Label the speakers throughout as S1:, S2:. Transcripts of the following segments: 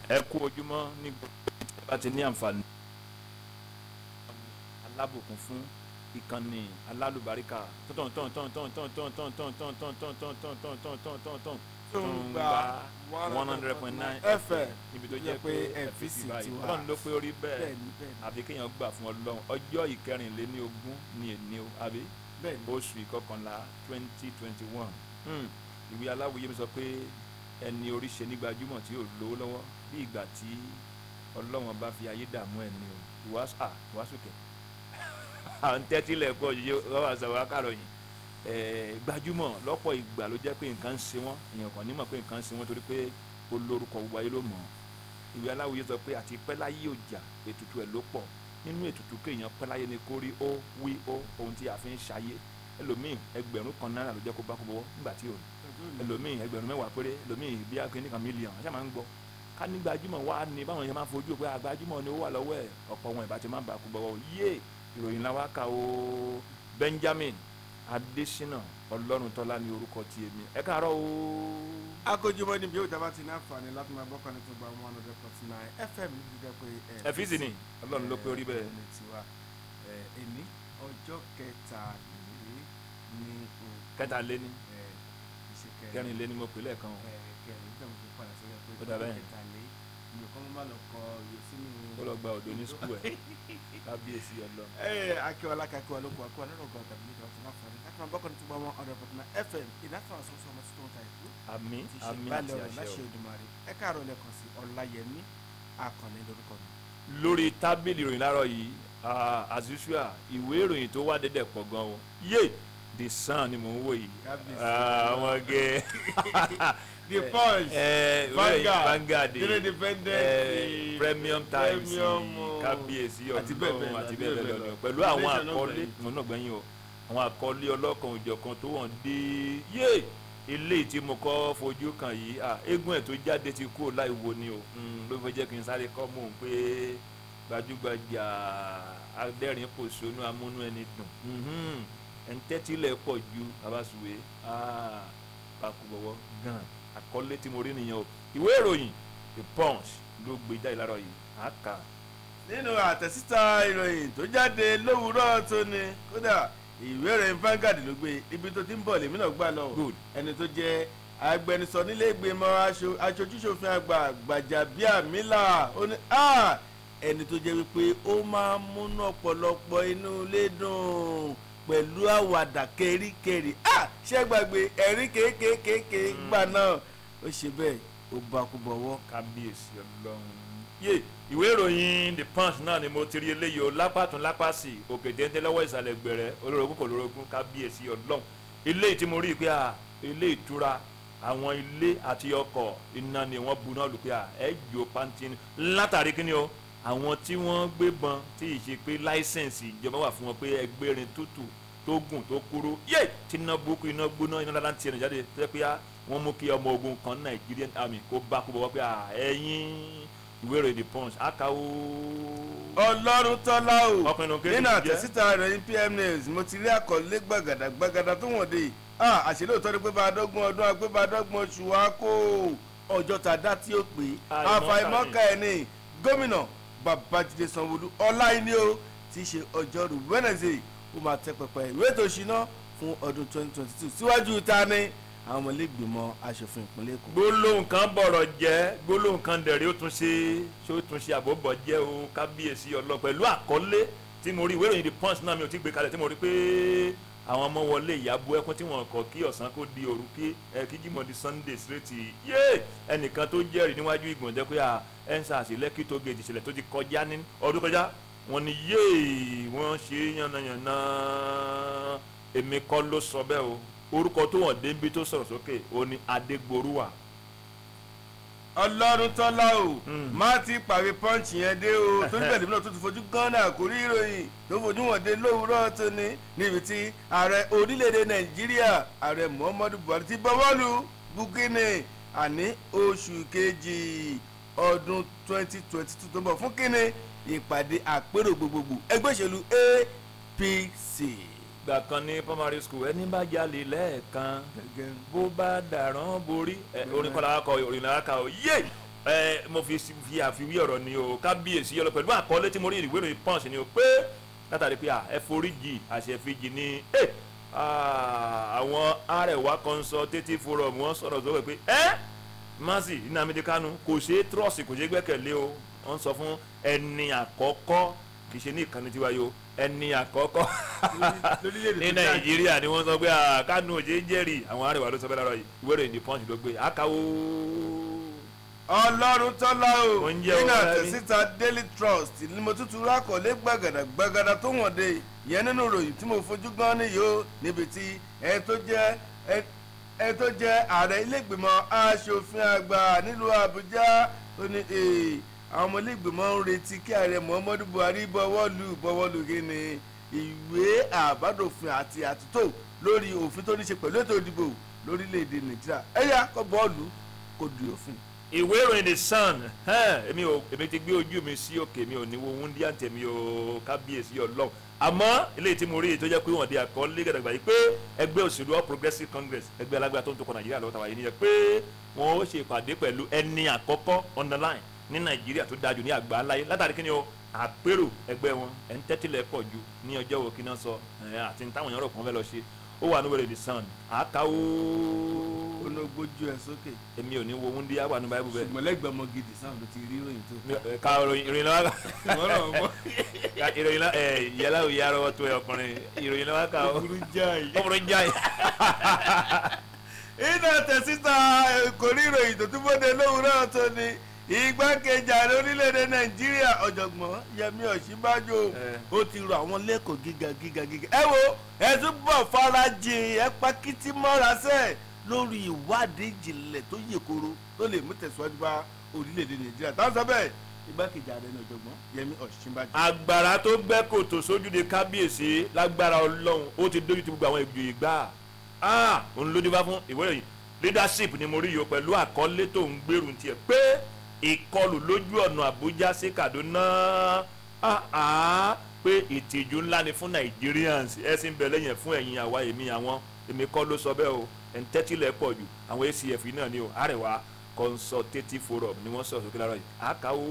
S1: Ẹ kú ojúmọ́ ní gbogbo tí ẹ bá ti ní àǹfààní alábùkún fún ìkànnì alálùbáríkà tán tán tán tán tán tán tán tán tán tán tán tán tán tán tán tán tán tán
S2: tó ń gba
S1: 100.9
S2: FM
S1: níbi tó jẹ́ pé
S2: FCC
S1: báyìí
S2: tiwa.
S1: Ọlọ́run ló pé orí bẹ́ẹ̀
S2: Bẹ́ẹ̀ni, bẹ́ẹ̀ni.
S1: Àfi kéèyàn gbà fún Ọlọ́run. Ọjọ́ 24 ní èní o, àbí
S2: Bẹ́ẹ̀ni.
S1: oṣù ìkọkànlá 2021. Ìwé aláwòye mi sọ pé ẹni orí ṣe ní gbajúmọ̀ tí yóò lówó lọ́wọ́ bí ìgbà tí Ọlọ́run bá fi ayé dààmú ẹni o. Ìwàásù kẹ̀ à ń tẹ́tí lẹ́kọ̀ọ́ yìí wọ́n wá sọ̀rọ̀ akáròyìn. Gbajúmọ̀ lọ́pọ̀ ìgbà ló jẹ́ pé nǹkan ń ṣe wọ́n, èèyàn kàn ní mọ̀ pé nǹkan ń ṣe wọ́n torí pé ó lórúkọ gbogbo ayé ló mọ̀ ọ́. Ìwé aláwòye sọ pé àti pẹ́ láyé òjà ètùtù ẹ̀ ló pọ̀. Nínú ètùtù kéèyàn pẹ́ láyé ni kó rí ó wí ó ohun tí a fi ń ṣayé. Ẹlòmíì 1000 náírà ló jẹ́ kó bá kó bọ́wọ́ nígbà tí ò rí. Ẹlòmíì 10,000 péré, ẹlòmíì bí akéwìn kan mílíọ̀nù àṣà máa ń gbọ́. Ká ní gbajúmọ̀ wá ní báwọn yẹn máa ń fojú pé àgbajúmọ̀ ni ó wà lọ́wọ́ ẹ̀, ọ̀pọ̀ wọn ìbá ti máa ń bá kó bọ́wọ́. Yé ìròyìn làwọn kà ó. Benjamin Adésínà Ọlọ́runtọ́lá ní orúkọ ti èmi. Ẹ káàárọ̀ o.
S2: Akójúmọ́ níbi yóò dábàá ti ní àǹfààní láti máa gbọ́kàn ní tó gba 100.9 FM níbi jẹ́ pé
S1: FCC ni Ọlọ́run ló pé orí bẹ́ẹ̀.
S2: Ní tiwa èní ọjọ́ kẹtàléní ogún.
S1: Kẹtàléní.
S2: Ìṣe kẹrin.
S1: Kẹrìnléní mo pè lẹ́ẹ̀kan o.
S2: Kẹrin nígbà mo fi padà sórí ẹ pé
S1: Ó dà bẹ́ẹ̀.
S2: kẹtàlé mi ò kọ́ mọ́ má lọ kọ iye sínú.
S1: Ó lọ gba òdo ní skul ẹ̀, kábíyèsí Ọlọ́run.
S2: Akíwọlá kakíwọlá lóko akíwọlá lọ́rọ̀ gan tàbí nígbà tó máa fọdún láti máa gbọ́kàn ní tó gba 100.9 FM ìdásọ̀ àsọ̀sọ̀ ọmọ tuntun ta ìlú.
S1: Àmín
S2: Ti ṣe
S1: àmín
S2: balẹ̀
S1: àti
S2: ọ̀rọ̀
S1: àṣẹ
S2: láṣẹ
S1: o.
S2: Èdùmàrè. Ẹ káàárọ̀ lẹ́ẹ̀kan sí Ọláyẹmí Akànnì lórúkọ mi.
S1: Lórí tábìlì ìròyìn láàárọ̀ yìí, as usual, ìwé ìròyìn tó wá dédé pọ̀ gan o. Yé The Sun ni mò ń wò yìí.
S2: Kábíyèsí.
S1: Àwọn gẹ.
S2: The Punch,
S1: Vanguard, Vanguard,
S2: The Independent, the
S1: Premium Times,
S2: Premium,
S1: kábíyèsí
S2: àti bẹ́ẹ̀ bẹ́ẹ̀
S1: Ọlọ́run
S2: lọ,
S1: àti bẹ́ẹ̀ bẹ́ẹ̀ lọ pẹ̀lú
S2: The
S1: àwọn
S2: Nation náà
S1: àkọlé
S2: gbẹ̀yìn.
S1: òun náà gbẹ̀yìn o, àwọn àkọlé ọlọ́kan òjọ̀kan tó wọ̀n dé. Yé eléyìí tí mo kọ́ fojú kan yìí, eégún ẹ̀ tó jáde ti kúrò láì wo ni o. Ló fẹ́ jẹ́ kí n sáré kọ́ mò ń pé gbajúgbajà adẹ́rìn pòṣónú amúnú ẹni dùn. Ẹ̀ ń tẹ́tílẹ̀ pọ̀ ju bàbá Sùwé bàkúbọ̀wọ́ gan. Àkọlé tí mo rí nìyẹn o. Ìwé ìròyìn The Punch ló gbé jáde láàárọ̀ yìí, àáka.
S2: Nínú àtẹ̀síta ìròyìn tó jáde lówùúrọ̀ tóní, kódà ìwé ìròyìn Vanguard ló gbé ibi tó ti ń bọ̀ lèmi náà gbà lọ.
S1: Good.
S2: Ẹni tó jẹ́ agbẹnusọ nílé ìgbìmọ̀ aṣojúṣòfin àgbà Gbàjàbíàmílà ó ní ẹni tó jẹ́ wípé ó máa ń múnú ọ̀pọ̀lọpọ̀ inú ilé dùn pẹ̀lú àwàdà kẹríkẹrí, ṣé gbàgbé ẹ̀rín kéékèèké gbà náà, ó ṣe bẹ́ẹ̀ ó bá kú bọ̀wọ́.
S1: Kábíyèsí Ọlọ́run. Yé ìwé ìròyìn The Punch náà ni mo ti rí eléyìí o. Lápàtún lápàsì, òkè téńté lọ́wọ́ ìsàlẹ̀ gbẹ̀rẹ̀, olórogún kò lórogún, kábíyèsí Ọlọ́run. Ilé tí mo rí i pé ilé ìtura, àwọn ilé àti ọkọ̀ iná ni wọ́n buná lù pé ẹ jò pàǹtí látàrí kíni o, àwọn tí wọ́n gbébọn tí ì ṣe pé láísẹ̀nsì ìjọba wà fún wọn pé ẹgbẹ́rin tútù tó gùn tó kúrú. Yé tí iná burúkú, iná gbóná, iná dáadáa ń tiẹ̀ jáde tó jẹ́ pé wọ́n mú kí ọmọ ogun kan Nigerian Army kó bá kó bọ̀ wá pé ẹ̀yìn. Ìwé ìròyìn The Punch àkàwọ́.
S2: Ọlọ́run tọ́lá o.
S1: Ọkùnrin ló ń kéde
S2: Nínú
S1: jẹ́.
S2: àtẹ̀síta ìròyìn PM News mo ti rí àkọlé gbàgàdà gbàgàdà tó wọ̀n dé. Àṣelóòótọ́ ni pé bá a dọ́gbọ̀n ọdún àpé bá a dọ́gbọ̀n oṣù wa kó ọjọ́ tá a dá tí ó pé àfàìmọ́ka ẹ̀ ní gómìnà Babájídé Sanwó-Olú ọláìní o ti ṣe ọjọ́rú Wednesday ó máa tẹ́ pẹpẹ ìwé ètò ìṣúná fún ọdún 2022 síwájú ta ni àwọn ọmọlẹ́gbìmọ̀ aṣòfin ìpínlẹ̀ Èkó.
S1: Gbólóhùn kan bọ̀rọ̀ jẹ́, gbólóhùn kan dẹ̀rẹ́, ó tún ṣe ṣé ó tún ṣe àbọ̀bọ̀ jẹ́ o. Kábíyèsí Ọlọ́run pẹ̀lú àkọlé tí mo rí ìwé ìròyìn The Punch náà mi ò ti gbé kalẹ̀ tí mo rí pé àwọn ọmọ wọlé ìyàbọ̀ ẹkún tí wọ́n kọ̀ kí ọ̀sán kó di òru kí ẹ kí Jímọ̀ di Sunday straight. Yé ẹnìkan tó jẹ́rìí níwájú ìgbọ̀n jẹ́ pé EndSARS Lẹ́kì tó gèjì ìṣẹ̀lẹ̀ tó ti kọjá ní ọdún kọjá, wọ́n ní yé wọ́n ṣe yànnàyànnà. Èmi kọ́ ló sọ bẹ́ẹ̀ o, orúkọ tó wọ́n débi tó sọ̀rọ̀ sókè ó ní Adégbòrúwà.
S2: Ọlọ́run tọ́lá o, má ti pàwé Punch yẹn dé o, tó ń bẹ̀rẹ̀ náà tó ti fojú gánà kò rí ìròyìn tó fojú wọn dé lówùúrọ̀ tó ní níbi tí ààrẹ orílẹ̀-èdè Nàìjíríà, ààrẹ Muhammadu Buhari ti bọ́wọ́lù bukini àní oṣù kejì ọdún 2022 tó ń bọ̀ fún kíni ìpàdé àpérò gbogbogbò ẹgbẹ́ òṣèlú APC.
S1: Gbà kan ní primary school, ẹni bá jalè lẹ́ẹ̀kan bó bá dàrán borí orin kọ́ la kọ, orin la kà o. Yé Mo fi àfiwé ọ̀rọ̀ ni o kábíyèsí yọlọ pẹ̀lú àkọlé tí mo rí ìwé ìròyìn Punch ni o pé látàrí pé ẹ foríjì àṣẹfíjì ni àwọn Arewa Consultative Forum wọ́n sọ̀rọ̀ sọ́wọ́ pé Mazi Nnamdi Kanu kò ṣeé trọ́ọ̀sì kò ṣeé gbẹ́kẹ̀lé o. Wọ́n sọ fún ẹni àkọ́kọ́ kì í ṣe ní ìkànnì tiwa yìí o, ẹni àkọ́kọ́ ní Nàìjíríà ni wọ́n sọ pé Kanu ò ṣe é jẹ́rìí. Àwọn Arewa ló sọ bẹ́ẹ̀ lára yìí, ìwé ìròyìn The Punch ló gbé àkàwọ́.
S2: Ọlọ́run tọ́lá o, nínú àtẹ̀síta Daily Trust ni mo tútù rákọ̀lé gbàgàdà gbàgàdà tó wọ̀n de yẹn nínú ìròyìn tí mo fojú gan nìyó níbi tí ẹ tó jẹ́ ààrẹ ilégbìmọ̀ aṣòfin àgbà nílùú Àbújá ó ní àwọn ọmọ ilégbìmọ̀ ń retí kí ààrẹ Muhammadu Buhari bọ́wọ́lù kí ni ìwé àbádòfin àti àtúntò lórí òfin tó ní ṣe pẹ̀lú ètò ìdìbò lórílẹ̀‐èdè Nàìjíríà ẹ̀yà kọ́ bọ́ọ̀lù kò di òfin.
S1: Ìwé ìròyìn The Sun, èmi ti gbé ojú mi sí òkè, mi ò ní wo wúndí àǹtẹ̀ mi ò kábíyèsí Ọlọ́run. Àmọ́ eléyìí tí mo rí tó jẹ́ pé wọ́n di àkọlé gàdàgbà yìí pé ẹgbẹ́ òṣèlú All Progressives Congress, ẹgbẹ́ alágbára tó ń tukọ̀ Nàìjíríà lọ́wọ́ tàwa yìí nìyẹn pé wọ́n ó ṣe ìpàdé pẹ̀lú ẹni àkọ́kọ́ underline ní Nàìjíríà tó dájú ní àgbà ńláyé látàrí kí ni o àpérò ẹgbẹ́ wọn ẹ̀ ń tẹ́tílẹ̀ pọ̀ ju ní ọjọ́ wo kí náà sọ àti táwọn èèyàn rọ̀ kàn fẹ́ lọ ṣe. Ó wà ní wẹ̀rẹ̀ The Sun àkàwọ́.
S2: Ológbójú ẹ sókè.
S1: Èmi ò ní wo wúndí àwọn àánú báyìí bẹ́ẹ̀.
S2: Ṣùgbọ́n lẹ́gbẹ̀ẹ́ ọmọ gidi sáà ló ti rí ìròyìn tó.
S1: Ká ìròyìn lọ́wọ́ ká ìròyìn lọ́wọ́ ẹ̀ yálà òye arọ́wọ́ tó ẹ ọkùnrin ìròyìn lọ́wọ́ ká o. Ọkùnrin jáì.
S2: Iná tẹ̀síta kò rí ìròyìn tó túbọ̀ dé lówùúrọ̀ tó ni igbákejì ààrẹ orílẹ̀-èdè Nàìjíríà ọ̀jọ̀gbọ́n Yẹmí Ọ̀ṣínbàjò ó ti rọ àwọn lẹ́kọ̀ọ́ gíga gíga gíga. Ẹ wo ẹ túbọ̀ farajìn ẹ pakítí mọ́ra sẹ́ẹ̀ lórí ìwádìí ìjìnlẹ̀ tó yè koro tó lè mú tẹ̀síwájú bá orílẹ̀-èdè Nàìjíríà. Táwọn sọ bẹ́ẹ̀ igbákejì ààrẹ ní ọ̀jọ̀gbọ́n Yẹmí Ọ̀ṣínbàjò.
S1: Àgbàrá tó gbẹ́ kòtò sójúde kábíyèsí lágbára Ọlọ́run ó ti dójú ti gbogbo àwọn ìjòyè gbà á òun lójú bá fún ìwé ìròyìn leadership ni mo rí yìí pẹ̀lú àkọlé tó ń gbèrú tiẹ̀ pé ìkọlù lójú ọ̀nà Àbújá sí Kaduna pé ìtìjú ńlá ni fún Nigerians ẹ sì ń bẹ lẹ́yìn fún ẹ̀yin àwa èmi àwọn èmi kọ́ ló sọ bẹ́ẹ̀ o ẹ̀ ń tẹ́tílẹ̀ pọ̀ jù àwọn ACF náà ni o Arewa Consultative Forum ni wọ́n sọ̀rọ̀ sókè lára yìí àkàwọ́.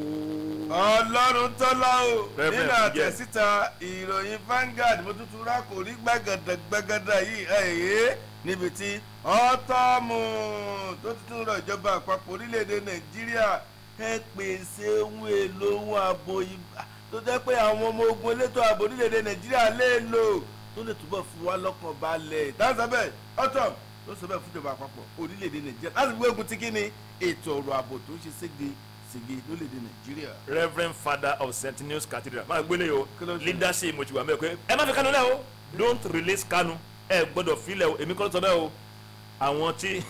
S2: Ọlọ́run tọ́lá o, nínú àtẹ̀síta ìròyìn Vanguard mo tuntun rà kò rí gbàgàdà gbàgàdà yìí ẹ̀yẹ́ níbi tí ọ́tọ́mù tó tuntun rọ ìjọba àpapọ̀ orílẹ̀-èdè Nàìjíríà ẹ pèsè ohun èlò ohun ààbò tó jẹ́ pé àwọn ọmọ ogun elétò ààbò orílẹ̀-èdè Nàìjíríà lè lò tó lè túbọ̀ fún wa lọ́kàn balẹ̀. Dáńsábẹ̀ ọ́tọ̀m ló sọ bẹ́ẹ̀ fúnjọba àpapọ̀ orílẹ̀-èdè Nàìjíríà láti gbógun ti kí ni ètò ọ̀rọ̀ ààbò tó ń ṣe sége lórílẹ̀-èdè Nàìjíríà.
S1: Reverend Father of St. News Cathedral máa gbélé o leadership mo ti wà mẹ́ẹ̀ pé ẹ má fi Kanu lẹ́ o, don't release Kanu, ẹ gbọ́dọ̀ filẹ̀ o, èmi kọ́ ló sọ bẹ́ẹ̀ o. Àwọn tí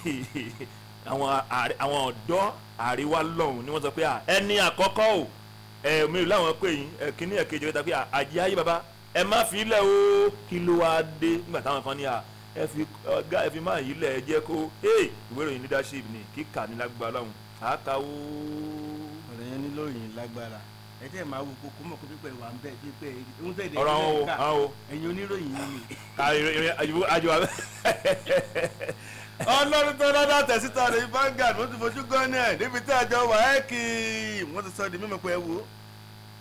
S1: àwọn ọ̀dọ́ àríwá lọ́hùn ni wọ́n sọ pé ẹni àkọ́kọ́ o ẹ mi ò láwọn pé yín ẹ kíní ẹ kejì rẹ ta pé àjẹ́ ayé baba ẹ má fi ilẹ̀ o kí ló wá dé nígbà táwọn kan ní à ẹ fi ọ̀gá ẹ fi máa yí lẹ̀ ẹ jẹ́ kó ìwé ìròyìn leadership ni kíkà ní lágbára lọ́hùn àákàwọ́.
S2: Ọ̀rọ̀ yẹn ní lóyìn lágbára ẹ tẹ́ máa wo kókó mọ̀ kó pípẹ́ wà ń bẹ̀ pípẹ́ ń tẹ̀lé
S1: ọ̀rọ̀ àwọn o àwọn o
S2: ẹ̀yin oníròyìn yìí.
S1: Àjò wa.
S2: Ọlọ́run tó dáadáa tẹ̀síta rẹ̀ Vanguard wọ́n ti fojú gan ní ẹ̀ níbi tí àjọ WAEC wọ́n ti sọ di mímọ̀ pé ẹ wo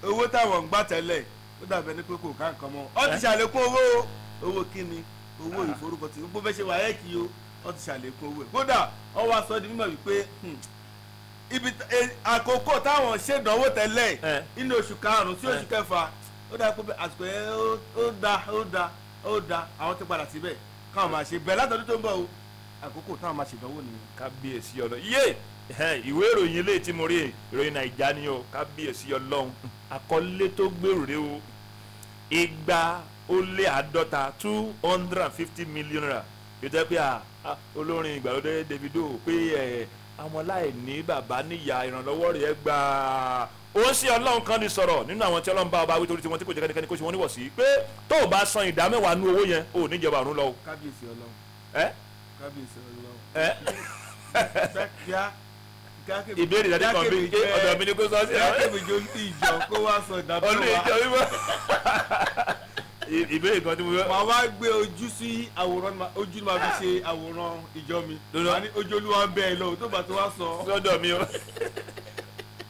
S2: owó táwọn ń gbà tẹ́lẹ̀ ó dàbẹ̀ ní pé kò ká nǹkan mọ́ ọ ti ṣàlékún owó owó kíni owó ìforúkọtì gbogbo fẹ́ ṣe WAEC o ọ ti ṣàlékún owó ẹ̀ kódà ọ wá sọ di mímọ̀ wípé ibi àkókò táwọn ṣèdánwò tẹ́lẹ̀ nínú oṣù karùn-ún sí oṣù kẹfà ó dà pé àsìkò yẹn ó da àwọn ti padà síbẹ̀ káwọn máa ṣe bẹ́ẹ̀ látọdún tó ń bọ̀ o àkókò táwọn máa ṣèdánwò nìyẹn.
S1: Kábíyèsí Ọlọ́run yé ìwé ìròyìn ilé tí mo rí ìròyìn Naija ni o kábíyèsí Ọlọ́run àkọlé tó gbèrò rè o 250 250 million naira yóò jẹ́ pé olórin ìgbàlódé Davido pé àwọn láìní bàbá níyà ìrànlọ́wọ́ rẹ̀ gbà ó ṣe Ọlọ́run kan ní sọ̀rọ̀ nínú àwọn tí Ọlọ́run bá ọba wí torí tiwọn tí kò jẹ́ kẹ́nikẹ́ni kó ṣe wọ́n níwọ̀ sí pé tó o bá san 10% nú owó yẹn ò ní jẹba ọ̀run lọ o.
S2: Kábíyèsí Ọlọ́run. Kábíyèsí Ọlọ́run.
S1: Ìbéèrè ìdájọ́ kan bí ọ̀dọ̀ mi ni kó sọ sí.
S2: Jákèjì ìjọ kó wá sọ ìdájọ́ wa.
S1: Olú ìjọ wíwọ́. Ìbéèrè kan tí mo fẹ́.
S2: Màá wá gbé ojú sí àwòrán ojú ni màá fi ṣe àwòrán ìjọ mi. Màá ní ojú Olúwa ń bẹ ẹ lọ tó bá tó wá sọ.
S1: Sọ́dọ̀ mi o.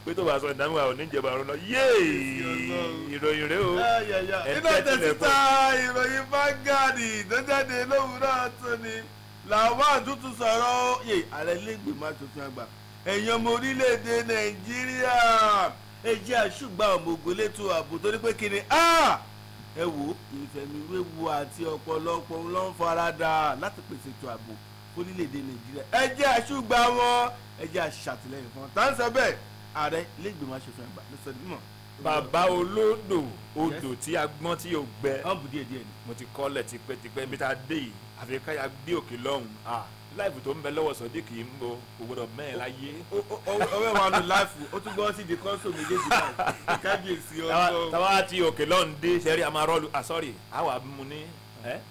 S1: Pé tó bá sọ ìdámẹ́wàá ò ní jẹba ọ̀run lọ. Yéè ìròyìn rẹ o.
S2: Iná tẹ̀síta ìròyìn Vanguard tó jáde lówùúrọ̀ tóní làwọn àtúntò sọ̀rọ̀ yè ààrẹ ilégbèmọ̀ aṣòfin àgbà ẹ̀yin ọmọ orílẹ̀-èdè Nàìjíríà ẹ jẹ́ àṣùgbà ọmọ ogun létò ààbò torí pé kí ni ẹ wò ìfẹ̀míwéwu àti ọ̀pọ̀lọpọ̀ ló ń farada láti pèsè ètò ààbò fórílẹ̀-èdè Nàìjíríà ẹ jẹ́ àṣùgbà wọn ẹ jẹ́ àṣàtìlẹ́yìn fún wọn tá ń sọ bẹ́ẹ̀ ààrẹ ilégbèmọ̀ aṣòfin àgbà ló sọ mímọ́.
S1: Bàbá olódò odò tí a gbọ́n tí yóò gbẹ
S2: ọ̀bù díẹ̀ díẹ̀ ni.
S1: Mo ti kọ́lẹ̀ tipẹ́tipẹ́ ibi tá a dé yìí àfi káyà gbé òkè lọ́hùn láìpù tó ń bẹ lọ́wọ́ Sodiq ń bo kò gbọdọ̀ mẹ́ẹ̀ láyé.
S2: Ọwọ́ wa nù láìfù ó tún gbọ́ sí di kọ́ńsò méjèèjì báyìí kábíyèsí ọlọ́run.
S1: Táwa ti òkè lọ́hùn dé sẹ́rí a máa rọ́ọ̀lù àsọ́rì àwa mú ní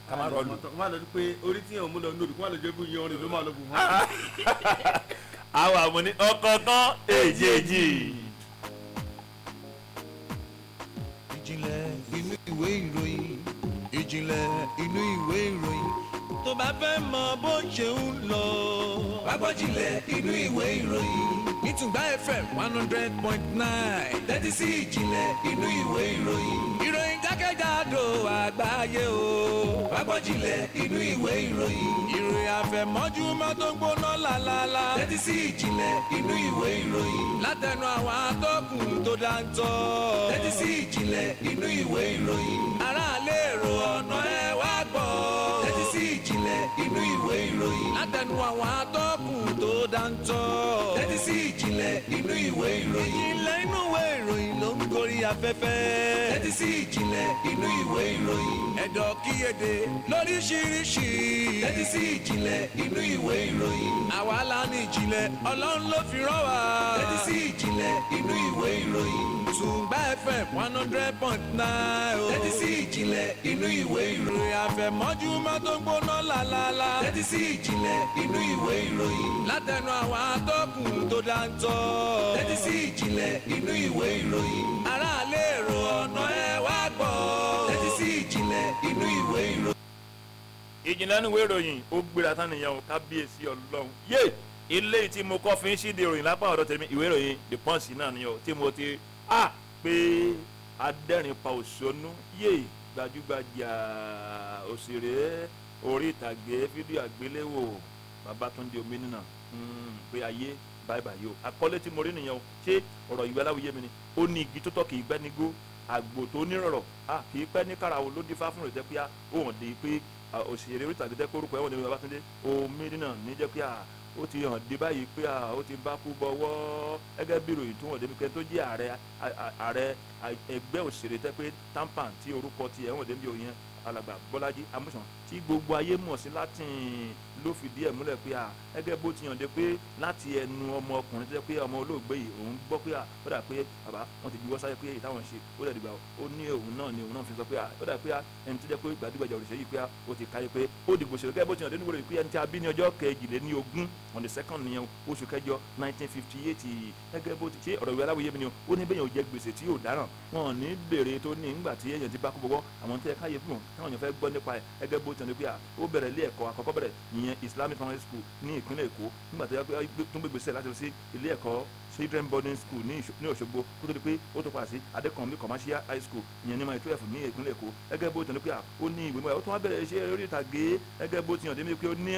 S1: ká máa rọ́ọ̀lù.
S2: Wọ́n á lọ sí pé orí tí yẹn mú lọ lórí kó má lọ jẹ́ bí yanrìn ló máa lọ bù wọ́n.
S1: Àwa mú ní ọ̀kọ̀ọ̀kan èjèèjì.
S3: Ìjìnlẹ̀ inú ìwé ìròyìn, ìjìnlẹ̀ inú ìwé ìròyìn, tó bá fẹ́ mọ bó ṣe ń lọ. Wá gbọ́ jìnlẹ̀ inú ìwé ìròyìn ní Tùngbà FM 100.9 tẹ́tí sí ìjìnlẹ̀ inú ìwé ìròyìn. Ìròyìn jákèjádò àgbáyé o. Wá gbọ́ jìnlẹ̀ inú ìwé ìròyìn. Ìròyìn àfẹ̀mọ́júmọ́ tó ń gbóná lálálá. Tẹ́tí sí ìjìnlẹ̀ inú ìwé ìròyìn. Látẹnu àwọn atọ́kùn tó dáńtọ́. Tẹ́tí sí ìjìnlẹ̀ inú ìwé ìròyìn. Aráàlú èrò ọ̀nà ẹ wá gbọ́. Tẹ́tí sí ìjìnlẹ̀ inú ìwé ìròyìn. Látẹnu àwọn atọ́kùn tó dáńtọ́. Tẹ́tí sí ìjìnlẹ̀ inú ìwé ìròyìn. Ìjìnlẹ̀ inú ìwé ìròyìn ló ń gorí afẹ́fẹ́. Tẹ́tí sí ìjìnlẹ̀ inú ìwé ìròyìn. Ẹ̀dọ̀ kíyèdè lóríṣiríṣi. Tẹ́tí sí ìjìnlẹ̀ inú ìwé ìròyìn. Àwa la ní ìjìnlẹ̀ Ọlọ́run ló fi rán wa. Tẹ́tí sí ìjìnlẹ̀ inú ìwé ìròyìn. Tùngbà FM 100.9 o. Tẹ́tí sí ìjìnlẹ̀ inú ìwé ìròyìn. Àfẹ̀mọ́júmọ́ tó ń gbóná lálálá. Tẹ́tí sí ìjìnlẹ̀ inú ìwé ìròyìn. Látẹnu àwọn atọ́kùn tó dáńtọ́. Tẹ́tí sí ìjìnlẹ̀ inú ìwé ìròyìn. Aráàlú èrò ọ̀nà ẹ wá gbọ́. Tẹ́tí sí ìjìnlẹ̀ inú ìwé ìròyìn.
S1: Ìjìnlẹ̀ inú ìwé ìròyìn ó gbéra tán nìyẹn o kábíyèsí Ọlọ́run yé eléyìí tí mo kọ́ fi ń ṣíde ìròyìn lápá ọ̀dọ̀ tèmi ìwé ìròyìn The Punch náà ni o tí mo ti pé adẹ́rìn pa òṣónú yé gbajúgbajà òṣèré orí ìtàgé fídíò àgbéléwò Babátúndé Omínínà pé ayé báyìí báyìí o àkọlé tí mo rí nìyẹn o ṣé ọ̀rọ̀ ìwé aláwòye mi ni ó ní igi tó tọ́ kì í gbẹ́ nígbó àgbò tó nírọ̀rọ̀ kì í pẹ́ ní kàràwọ̀ ló dífá fún rẹ̀ jẹ́ pé ó hàn dé pé òṣèré orí ìtàgé jẹ́ pé orúkọ ẹ̀wọ̀n ní Babátúndé Omínínà ní jẹ́ pé ó ti hàn dé báyìí pé ó ti bá kú bọ́wọ́ gẹ́gẹ́ bí ìròyìn tó hàn débi pé tó jẹ́ ààrẹ ẹgbẹ́ òṣèré tẹ́ pé tampan tí orúkọ ti ẹ̀wọ̀n débi òyìn alàgbà Bọ́lájí Amúsàn tí gbogbo ayé mọ̀ sí Latin ló fìdí ẹ̀ múlẹ̀ pé gẹ́gẹ́ bó ti hàn dé pé láti ẹnu ọmọkùnrin tó jẹ́ pé ọmọ olóògbé yìí òun gbọ́ pé ó dà pé bàbá wọn ti juwọ́ sáyé pé èyí táwọn ṣe ó dẹ̀ dìgbà ó ní òun náà ni òun náà fi sọ pé ó dà pé ẹni tó jẹ́ pé gbajúgbajà òrìṣẹ́ yìí pé ó ti káyé pé ó dìgbò ṣe gẹ́gẹ́ bó ti hàn dé níwòrò yìí pé ẹni tí a bí ní ọjọ́ 22 on the second nìyẹn oṣù kẹjọ 1958 gẹ́gẹ́ bó ti ṣe ọ̀rọ̀ ìwé aláwòye mi ni ó ní bẹ́yẹn ò jẹ gbèsè tí yóò dáràn wọn ò ní béèrè tó ní ńgbà tí èèyàn ti bá kú bọ́wọ́ àwọn tó yẹ káyé fún wọn táwọn èèyàn fẹ́ gbọ́ nípa ẹ̀ gẹ́gẹ́ bó ti hàn dé pé ó bẹ̀rẹ̀ ilé ẹ̀kọ́ àkọ́kọ́ bẹ̀rẹ̀ ìyẹn Islamic Primary School ní ìpínlẹ̀ Èkó nígbà tó yẹ pé tó ń gbé gbèsè láti lọ sí ilé ẹ̀kọ́ Children Boarding School ní Òṣogbo kó tó di pé ó tó padà sí Adékànmí Commercial High School ìyẹn ní mile 12 ní ìpínlẹ̀ Èkó gẹ́gẹ́ bó ti hàn dé pé ó ní ìwé mọ́ ó tún wá bẹ̀rẹ̀ iṣẹ́ orí ìtàgé gẹ́gẹ́ bó ti hàn dé pé ó ní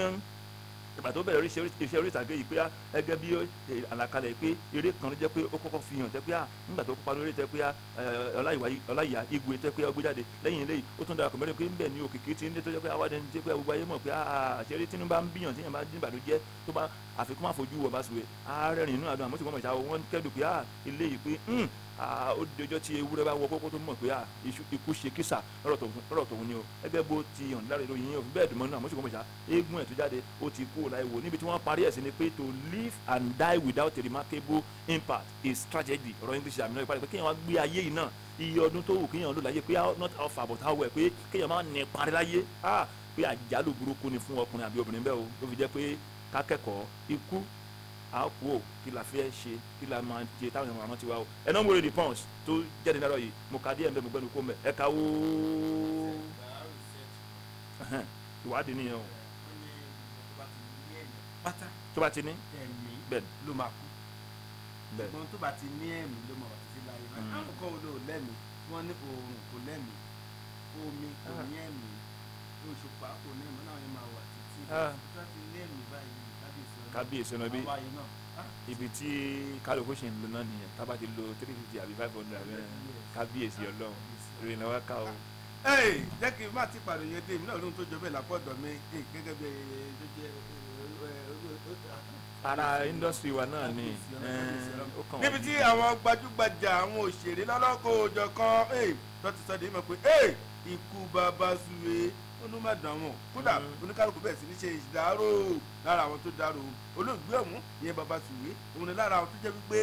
S1: ìgbà tó bẹ̀rẹ̀ iṣẹ́ orí ìtàgé yìí pé gẹ́gẹ́ bí àlàkalẹ̀ pé eré kan ló jẹ́ pé ó kọ́kọ́ fi hàn tẹ́ pé nígbà tó kópa lórí tẹ́ pé Ọláìyá Igwe tẹ́ pé ó gbé jáde lẹ́yìn eléyìí ó tún darapọ̀ mẹ́rin pé ń bẹ̀ ní òkìkí tí ń dé tó jẹ́ pé awádẹ́ni jẹ́ pé gbogbo ayé mọ̀ pé àṣẹrí Tinubu bá ń bíyàn tí yẹn bá dín ìbànújẹ́ tó bá àfikún má fojú wọ̀ bá sùwẹ̀ ààrẹ rìn inú àdó àmọ́ tí wọ́n mọ̀ ìṣàwọ̀ wọ́n kẹ́dùn pé eléyìí pé ó di ọjọ́ tí ewúrẹ́ bá wọ kókó tó mọ̀ pé ikú ṣe kísà lọ́rọ̀ tòun ni o gẹ́gẹ́ bó ti hàn lára ìròyìn yẹn òfin bẹ́ẹ̀ dùn mọ́ náà àmọ́ ṣùgbọ́n mọ̀ṣá eégún ẹ̀ tó jáde ó ti kú láì wò níbi tí wọ́n parí ẹ̀ sí ni pé to live and die without a remarkable impact is tragedy ọ̀rọ̀ English àmì náà ìparí pé kéèyàn wá gbé ayé yìí náà iye ọdún tó wù kéèyàn lò láyé pé not how far but how well pé kéèyàn má ní parí láyé pé àjálù burúkú ni fún ọkùnrin àbí obìnrin bẹ́ẹ̀ o ló fi jẹ́ pé kákẹ́kọ̀ọ́ ikú a kú o kí la fẹ́ ṣe kí la máa ṣe táwọn èèyàn rántí wa o ẹnà mo rè the Punch tó jáde láàárọ̀ yìí mo ka díẹ̀ mbẹ́ mo gbẹ́nu kó mbẹ́ ẹ̀ka wo ìwádìí nìyẹn o tó bá ti ní bẹ́ẹ̀
S2: ló máa kú. Ṣùgbọ́n tó bá ti ní ẹ̀mí ló mọ̀ wá títí láyé. Àwọn kan ò lò lẹ́mí, wọ́n ní oòrùn kò lẹ́mí, omi kò ní ẹ̀mí, òṣùpá kò ní ẹ̀mí, náà yẹn máa wà títí. Tó bá ti ní ẹ̀mí báyìí,
S1: kábíyèsí ọ̀nà bí ibi tí kálukú ṣe ń lò náà nìyẹn. Tá a bá ti lo 350 àbí 500 kábíyèsí Ọlọ́run ìròyìn làwọn ká o.
S2: Jẹ́ kí n má ti pàrọ̀ yẹn dé, èmi náà lóhun tó jọ bẹ́ẹ̀ lápọ̀dọ̀ mi gẹ́gẹ́ bí tó jẹ́
S1: ara indọ́sítírì wa náà ni.
S2: Níbi tí àwọn gbajúgbajà àwọn òṣèré lọ́lọ́kọ̀ òjọ̀ kan tó ti sọ de mọ̀ pé ikú bàbá Suwe olùmọ̀dàn wọn, kódà oníkálukú bẹ̀rẹ̀ sí ní ṣe ìdárò lára àwọn tó dárò olóògbé ọ̀hún ìyẹn bàbá Suwe. Òun ni lára àwọn tó jẹ́ wípé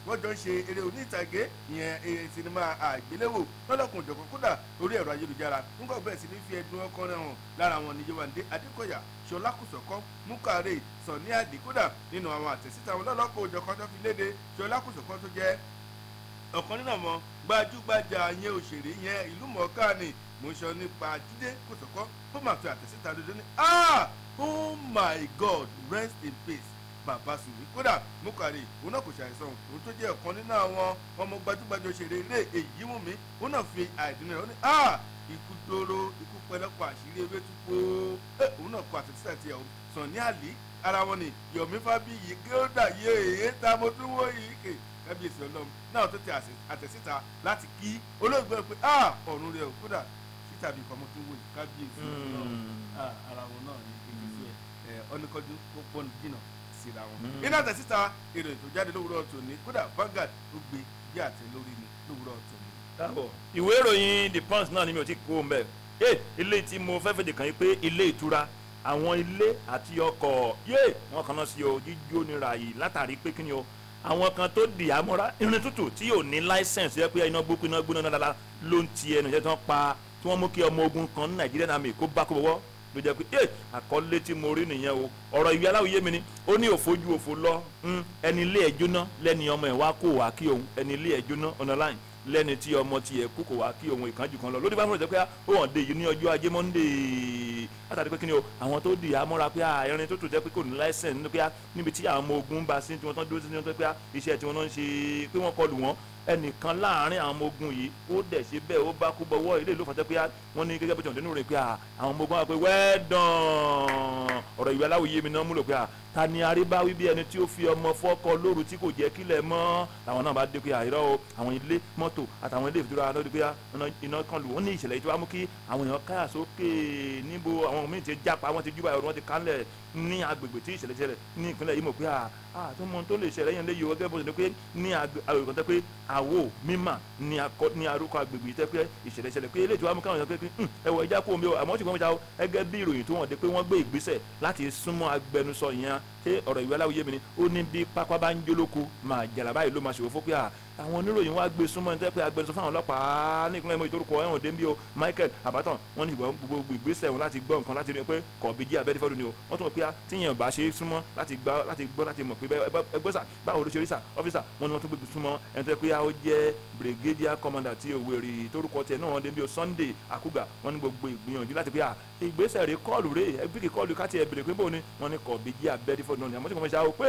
S2: wọ́n jọ ń ṣe eré onítàgé, ìyẹn eré sinimá àgbéléwò lọ́lọ́kùn òjọ̀kan, kódà orí ẹ̀rọ ayélujára nígbà bẹ̀rẹ̀ sí ní fi ẹ̀dùn ọkàn rẹ̀ hàn. Lára wọn ni Yéwándé Adékọ̀yà, Ṣọlá Kòsọ́kọ́, Múkàrè, Sọ̀ní Àdì, kódà nínú àwọn àtẹ̀síta wọn lọ́lọ́kùn òjọ̀kan tó fi léde Ṣọlá Kòsọ́kọ́ tó jẹ́ ọ̀kan nínú àwọn gbajúgbajà yẹn òṣèré yẹn ìlú mọ̀ọ́ká ni mo ń sọ nípa Jídé Kòsọ́kọ́ tó máa fi àtẹ̀síta dodo ní oh my God, rest in peace bàbá Suwe. Kódà Múkàrè òun náà kò ṣàìsàn, òun tó jẹ́ ọ̀kan nínú àwọn ọmọ gbajúgbajà òṣèré ilé èyí mú mi, òun náà fi àìdùnnú rẹ̀ ó ní ikú dóró, ikú pẹlẹpọ, àṣírí ewé túpó, òun náà kọ àtẹ̀síta tiẹ̀ o. Sànní Àlí ara wọn ni Yomi Fábíyì gíódà yéé tá mo tún wó yìí kè kábíyèsí Ọlọ́run náà tó ti àtẹ̀síta láti kí olóògbé pé ọ̀run rẹ̀ ò, kódà síta bí kọ́mọ tó wò yìí kábíyèsí Ọlọ́run ara wọn náà ní ìgbésí ẹ̀ ọ́nìkọ́jú ó pọ́n jìnnà síra wọn. Iná àtẹ̀síta èrò ètò jáde lówùúrọ̀ tòní, kódà Vanguard ló gbé bí àtẹ lórí ni lówùúrọ̀ tòní.
S1: Ìwé ìròyìn The Punch náà ni mi ò ti kó o mbẹ. Ilé tí mo fẹ́ fèdè kàn yín pé ilé ìtura, àwọn ilé àti ọkọ̀ yé wọn kàn náà sí o jíjó nira yìí látàrí pé kí ni o àwọn kan tó di àmọ́ra irin tútù tí yóò ní láísẹ̀nsì yẹ pé iná gbókú iná gbóná dáadáa ló ń ti ẹnu jẹ́ tí wọ́n pa tí wọ́n mú kí ọmọ ogun kan ní Nàìjíríà náà mi kó bá kó bọ́wọ́ ló jẹ́ pé àkọlé tí mo rí nìyẹn o. Ọ̀rọ̀ ìwé aláwòye mi ni ó ní òfojú òfo lọ ẹni ilé ẹ̀ jóná lẹ́ni ọmọ ẹ̀ wá kó wá kí òun, ẹni ilé ẹ̀ jóná ọ̀nà láì lẹ́ni tí ọmọ tiẹ̀ kú kò wá kí òun ìkánjú kan lọ lórí bá fún ìjẹ́ pé ó hàn dé yìí ní ọjọ́ ajé Monday látàrí pé kí ni o àwọn tó di àmọ́ra pé irin tó tò jẹ́ pé kò ní láìsẹ̀n nínú pé níbi tí àwọn ọmọ ogun bá sí tí wọ́n tán dúró sí ní wọ́n tó pé iṣẹ́ tí wọ́n náà ń ṣe pé wọ́n kọlù wọ́n ẹnìkan láàárín àwọn ọmọ ogun yìí ó dẹ̀ ṣe bẹ́ẹ̀ ó bá kú bọ́wọ́ ilé ìlú fàtẹ́ pé wọ́n ní gẹ́gẹ́ bó ti hàn nínú rẹ̀ pé àwọn ọmọ ogun wà pé well done. Ọ̀rọ̀ ìwé aláwòye mi náà múlò pé ta ni aríbáwí bí ẹni tí ó fi ọmọ fọ́kọ lóru tí kò jẹ́ kílẹ̀ mọ́ làwọn náà bá dé pé àìrọ́ o àwọn ilé mọ́tò àtàwọn ilé ìtura lọ́dún pé iná kan lù wọ́n ní ìṣẹ̀lẹ̀ yìí tó wá mú kí àwọn èèyàn káyà sókè níbo àwọn míì ti jápa wọ́n ti júbà ẹ̀rọ wọ́n ti kánlẹ̀ ní agbègbè tí ìṣẹ̀lẹ̀ ṣẹlẹ̀ ní ìpínlẹ̀ yìí mọ̀ pé àtúmọ̀ tó lè ṣẹlẹ̀ yẹn léyìí ọgẹ́ bó ṣe ní pé ní agbègbè kan tẹ́ pé àwò mímà ní arúkọ agbègbè yìí tẹ́ pé ìṣẹ̀lẹ̀ ṣẹlẹ̀ pé eléyìí tó wá mú káwọn èèyàn pé ẹwọ ẹja kó omi o àmọ́ ṣùgbọ́n ṣá o ẹgẹ́ bí ìròyìn tó wọ̀n dé pé wọ́n gbé ìgbésẹ̀ láti súnmọ́ agbẹnusọ ìyẹn ṣé ọ̀rọ̀ ìwé aláwòye mi ni ó ní bí pápá bá ń jólóko máa jàlá báyìí ló máa ṣòwò fún pé àwọn oníròyìn wá gbé súnmọ́ ní pé agbẹnusọ fáwọn ọlọ́pàá ní ìpínlẹ̀ ìmọ̀ ìtòrúkọ ẹ̀wọ̀n dé bí o Michael Abatan wọ́n ní ìgbọ́n gbogbo ìgbésẹ̀ wọn láti gbọ́ nǹkan láti rí pé kọ̀ọ̀bí jí abẹ́rẹ́ ni o wọ́n tún mọ̀ pé tíyẹn bá ṣe súnmọ́ láti gbọ́ láti mọ̀ pé ẹgbẹ́ sà báwo ló ṣe rí sà ọ́fíìsà wọ́n ní wọ́n tún gbé súnmọ́ ẹni tó yẹ pé ó jẹ́ brigadier commander ti Òwèrì torúkọ tiẹ̀ náà wọ́n dé bí o Sunday Akuga wọ́n ní gbogbo ìgbìyànjú láti pé ìgbésẹ̀ rẹ̀ kọ́ọ̀lù rẹ̀ ẹbí kọ́ọ̀lù káti ẹ̀ bèrè pé bóun ni wọ́n ní kọ̀ọ̀bí jí abẹ́rẹ́ fọ́ọ̀nù ni àmọ́ tí kò mọ̀ ṣe àwọn pé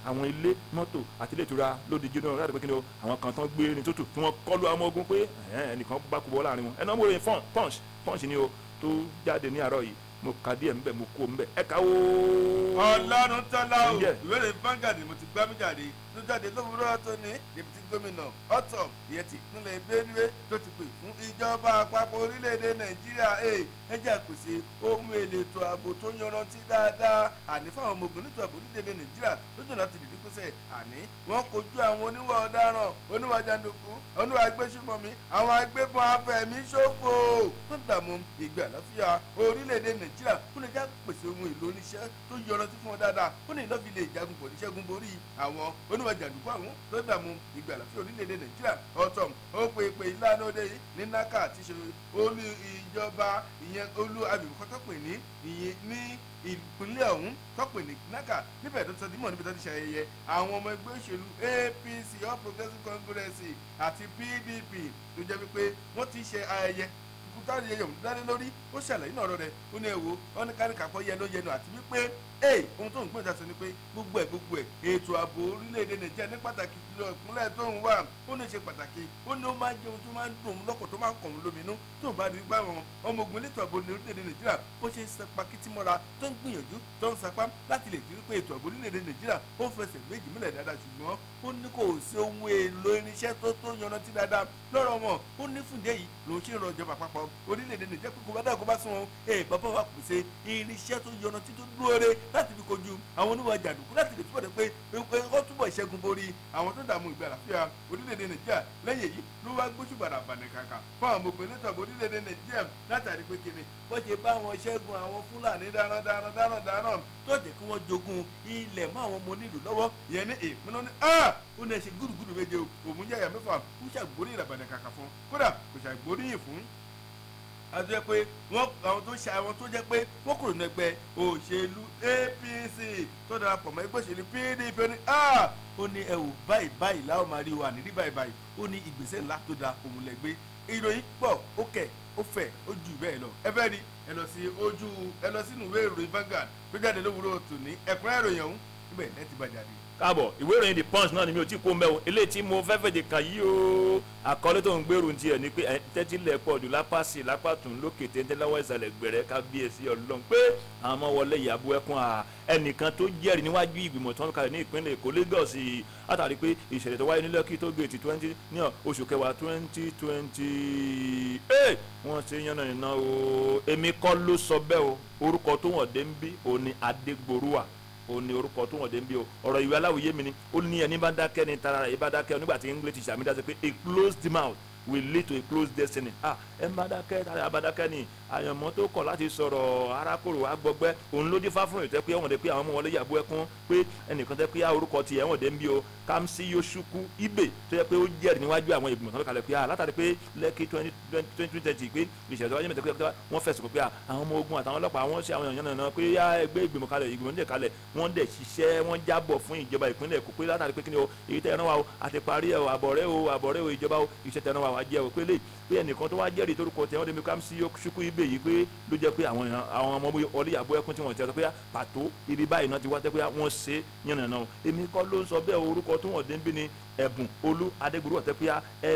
S1: àwọn ilé mọ́tò àti ilé ìtura lóde jóná láti pé kí ni o àwọn kan tán gbé ní tútù tí wọ́n kọlu àwọn ọmọ ogun pé ẹnìkan bá kú bọ́ láàrin wọn ẹnà mọ̀ ròyìn punch ni o tó jáde ní àárọ̀ yìí mo kà díẹ̀ ńbẹ̀ mo kú ńbẹ̀ ẹ ká o.
S2: Ọlọ́run tọ́lá o ìwé ìròyìn Vanguard mo ti gbá mi jáde tó jáde lówùúrọ̀ tó ní níbi tí gómìnà Ortom ìyẹn ti ìpínlẹ̀ Benue tó ti pè fún ìjọba àpapọ̀ orílẹ̀-èdè Nàìjíríà ẹ jẹ́ àpèsè ohun èlò ètò ààbò tó yanrantí dáadáa àní fáwọn ọmọ ogun nítorí ààbò orílẹ̀-èdè Nàìjíríà lójú láti dìde pèsè àní wọ́n kojú àwọn oníwà ọ̀daràn oníwà jàǹdùkú oníwà agbésùmọ̀mí àwọn agbébọn afẹ̀míṣòfò tó ń dààmú ìgbé àlàáfíà orílẹ̀-èdè Nàìjíríà ó lè já pèsè ohun èlò oníṣẹ́ tó yanrantí fún wọn dáadáa ó ní ìlọ́fi lè jagun pọ̀ níṣẹ́gun borí àwọn oníwà jàǹdùkú àwọn tó dààmú ìgbé àlàáfíà orílẹ̀-èdè Nàìjíríà. Ortom ó pe ìpè ìlànà òde yìí ní Naka ti ṣe olú ìjọba ìyẹn olú agbègbè kan tó pè ní ìyẹn ní ìpínlẹ̀ ọ̀hún tó pè ní Naka níbẹ̀ tó sọ dímọ̀ níbi tó ti ṣe ayẹyẹ àwọn ọmọ ẹgbẹ́ òṣèlú APC All Progressives Congress àti PDP tó jẹ́ wípé wọ́n ti ṣe ayẹyẹ kútàrí ẹyẹ òun dání lórí Ó ṣàlàyé náà ọ̀rọ̀ rẹ̀, ó ní ẹ̀wò wọn ní káríkàpọ̀ yẹn ló yẹnu àti wípé ee ohun tó ń gbọ́n ìdásọ ni pé gbogbo ẹ̀ ètò ààbò orílẹ̀-èdè Nàìjíríà ní pàtàkì jùlọ ìpínlẹ̀ tó ń wà ó ní ṣe pàtàkì. Ó ní ó máa ń jẹ ohun tó máa ń dùn lọ́kàn tó máa ń kàn ń lóminú tó ń bá rí gbá wọn ọmọ ogun elétò ààbò ní orílẹ̀-èdè Nàìjíríà bó ṣe ń sapa kìtì mọ́ra tó ń gbìyànjú tó ń sapá láti lè fi pé ètò ààbò orílẹ̀-èdè Nàìjíríà ó fẹsẹ̀ méjì múlẹ̀ dáadáa, ṣùgbọ́n ó ní kò sí ohun èlò irinṣẹ́ tó tó yanrantí dáadáa lọ́rọ̀ wọn. Ó ní fúndé yìí lòun ṣe ń rọ ìjọba àpapọ̀ orílẹ̀-èdè Nàìjíríà pé kò bá dáa kó bá sún wọn bàbá wa pèsè irinṣẹ́ tó yanrantí tó dúró re láti fi kojú àwọn oníwà jàǹdùkú láti lè túbọ̀ dé pé ó túbọ̀ ìṣẹ́gun borí àwọn tó dààmú ìgbé àlàáfíà orílẹ̀-èdè Nàìjíríà. Lẹ́yìn èyí ló wá gbóṣùbàrà bànẹ̀ kàkà fún àwọn ọmọkùnrin elétò ààbò orílẹ̀-èdè Nàìjíríà látàrí pé kíni bó ṣe bá wọn ṣẹ́gun àwọn Fúlàní darandaran tó jẹ́ kí wọ́n jogún ilẹ̀ mọ́ àwọn ọmọ onílù lọ́wọ́ ìyẹn ní ìpínlẹ̀ ní ó ní ẹṣin gúdúgúdú méje òun yàyà mẹ́fà ó ṣàgbórí ìràbànẹ̀ kàkà fún, kódà kò ṣàgbóríyìn fún àti jẹ́ pé wọ́n àwọn tó ṣe àwọn tó jẹ́ pé wọ́n kúrò ní ẹgbẹ́ òṣèlú APC tó darapọ̀ mọ́ ẹgbẹ́ òṣèlú PDP ní ó ní ẹ ò báyìí báyìí láwọn máa rí wa nírí báyìí báyìí. Ó ní ìgbésẹ̀ ńlá tó da òun lẹ̀ gbé. Ìròyìn pọ̀, ó kẹ̀, ó fẹ̀, ó jù bẹ́ẹ̀ lọ. Ẹ fẹ́ rí ẹ lọ sí ojú ẹ lọ sínú ìwé ìròyìn Vanguard tó jáde lówùúrọ̀ tòní, ẹ̀kúnrẹ́rẹ́ ìròyìn ọ̀hún ibẹ̀ lẹ́ẹ̀ ti bá jáde.
S1: Káàbọ̀, ìwé ìròyìn The Punch náà ni mi ò tí kó mẹ́ o. Eléyìí tí mo fẹ́ fèdè kàn yí o, àkọlé tó ń gbèrú ti ẹ̀ ni pé tẹ́tílẹ̀ pọ̀ jù lápá sí lápá tún lókè téńté lọ́wọ́ ìsàlẹ̀ gbẹ̀rẹ̀ kábíyèsí Ọlọ́run pé àwọn ọmọ wọlé ìyàbọ̀ ẹkùn à ẹnìkan tó jẹ́rìí níwájú ìgbìmọ̀ tó ń kalẹ̀ ní ìpínlẹ̀ Èkó Lagos látàrí pé ìṣẹ̀lẹ̀ tó wáyé ní Lẹ́kì tó gèètì 20 ní oṣù kẹwàá 2020 wọ́n ṣe yànnà iná o. Èmi kọ́ ló sọ bẹ́ẹ̀ o, orúkọ tó wọ̀n dé ń bí òun ni Adégbòrúwà, ó ní orúkọ tó wọ̀n dé ń bí o. Ọ̀rọ̀ ìwé aláwòye mi ni ó ní ẹni bá dákẹ́ ni tara rẹ̀ bá dákẹ́ nígbà tí English teacher mi dá sí pé a closed mouth will lead to a closed destiny. Ẹ má dákẹ́ tara bá dákẹ́ ni àyànmọ́ tó kọ̀ láti sọ̀rọ̀ arákòrò agbọgbẹ́ òun ló dífá fún ìtẹ́ pé ẹ̀wọ̀n dé pé àwọn ọmọ wọlé yàgbó ẹkún pé ẹnìkan tẹ́ pé orúkọ ti ẹ̀wọ̀n dé ń bí o Kamsi Yoshuku Ibe tó yẹ pé ó jẹ́rìí níwájú àwọn ìgbìmọ̀ tó kalẹ̀ pé látàrí pé Lẹ́kì 2020 pé ìṣẹ̀lẹ̀ tó wáyé mẹ́tẹ́ pé wọ́n fẹ̀sùn pé àwọn ọmọ ogun àtàwọn ọlọ́pàá wọ́n ṣe àwọn èèyàn náà pé ẹgbẹ́ ìgbìmọ̀ kalẹ̀ ìgbìmọ̀ nílẹ̀ kalẹ̀ wọ́n dẹ̀ ṣiṣẹ́ wọ́n jábọ̀ fún ìjọba ìpínlẹ̀ Èkó pé látàrí pé kí ni o èyí tẹ́ ẹran wa o àti parí ẹ̀ o àbọ̀rẹ́ o àbọ̀rẹ́ o ìjọba o iṣẹ́ tẹ́ ẹran wa wá jẹ́ o pé lè pé ẹnìkan tó wá jẹ́rìí torúkọ tẹ́ wọ́n dé mi Kamsi Yoshuku Ibe yìí pé ló jẹ́ pé àwọn ọmọ ọlẹ́yàbọ̀ ẹkún tí wọ́n ti sọ pé pàtó ibi báyìí náà ti wá tẹ́ pé wọ́n ṣe yànnàná o. Èmi kọ́ ló ń sọ bẹ́ẹ̀ orúkọ tó wọ́n dé ń bí ni Ẹ̀bùn Olú Adégbòrú tẹ́ pé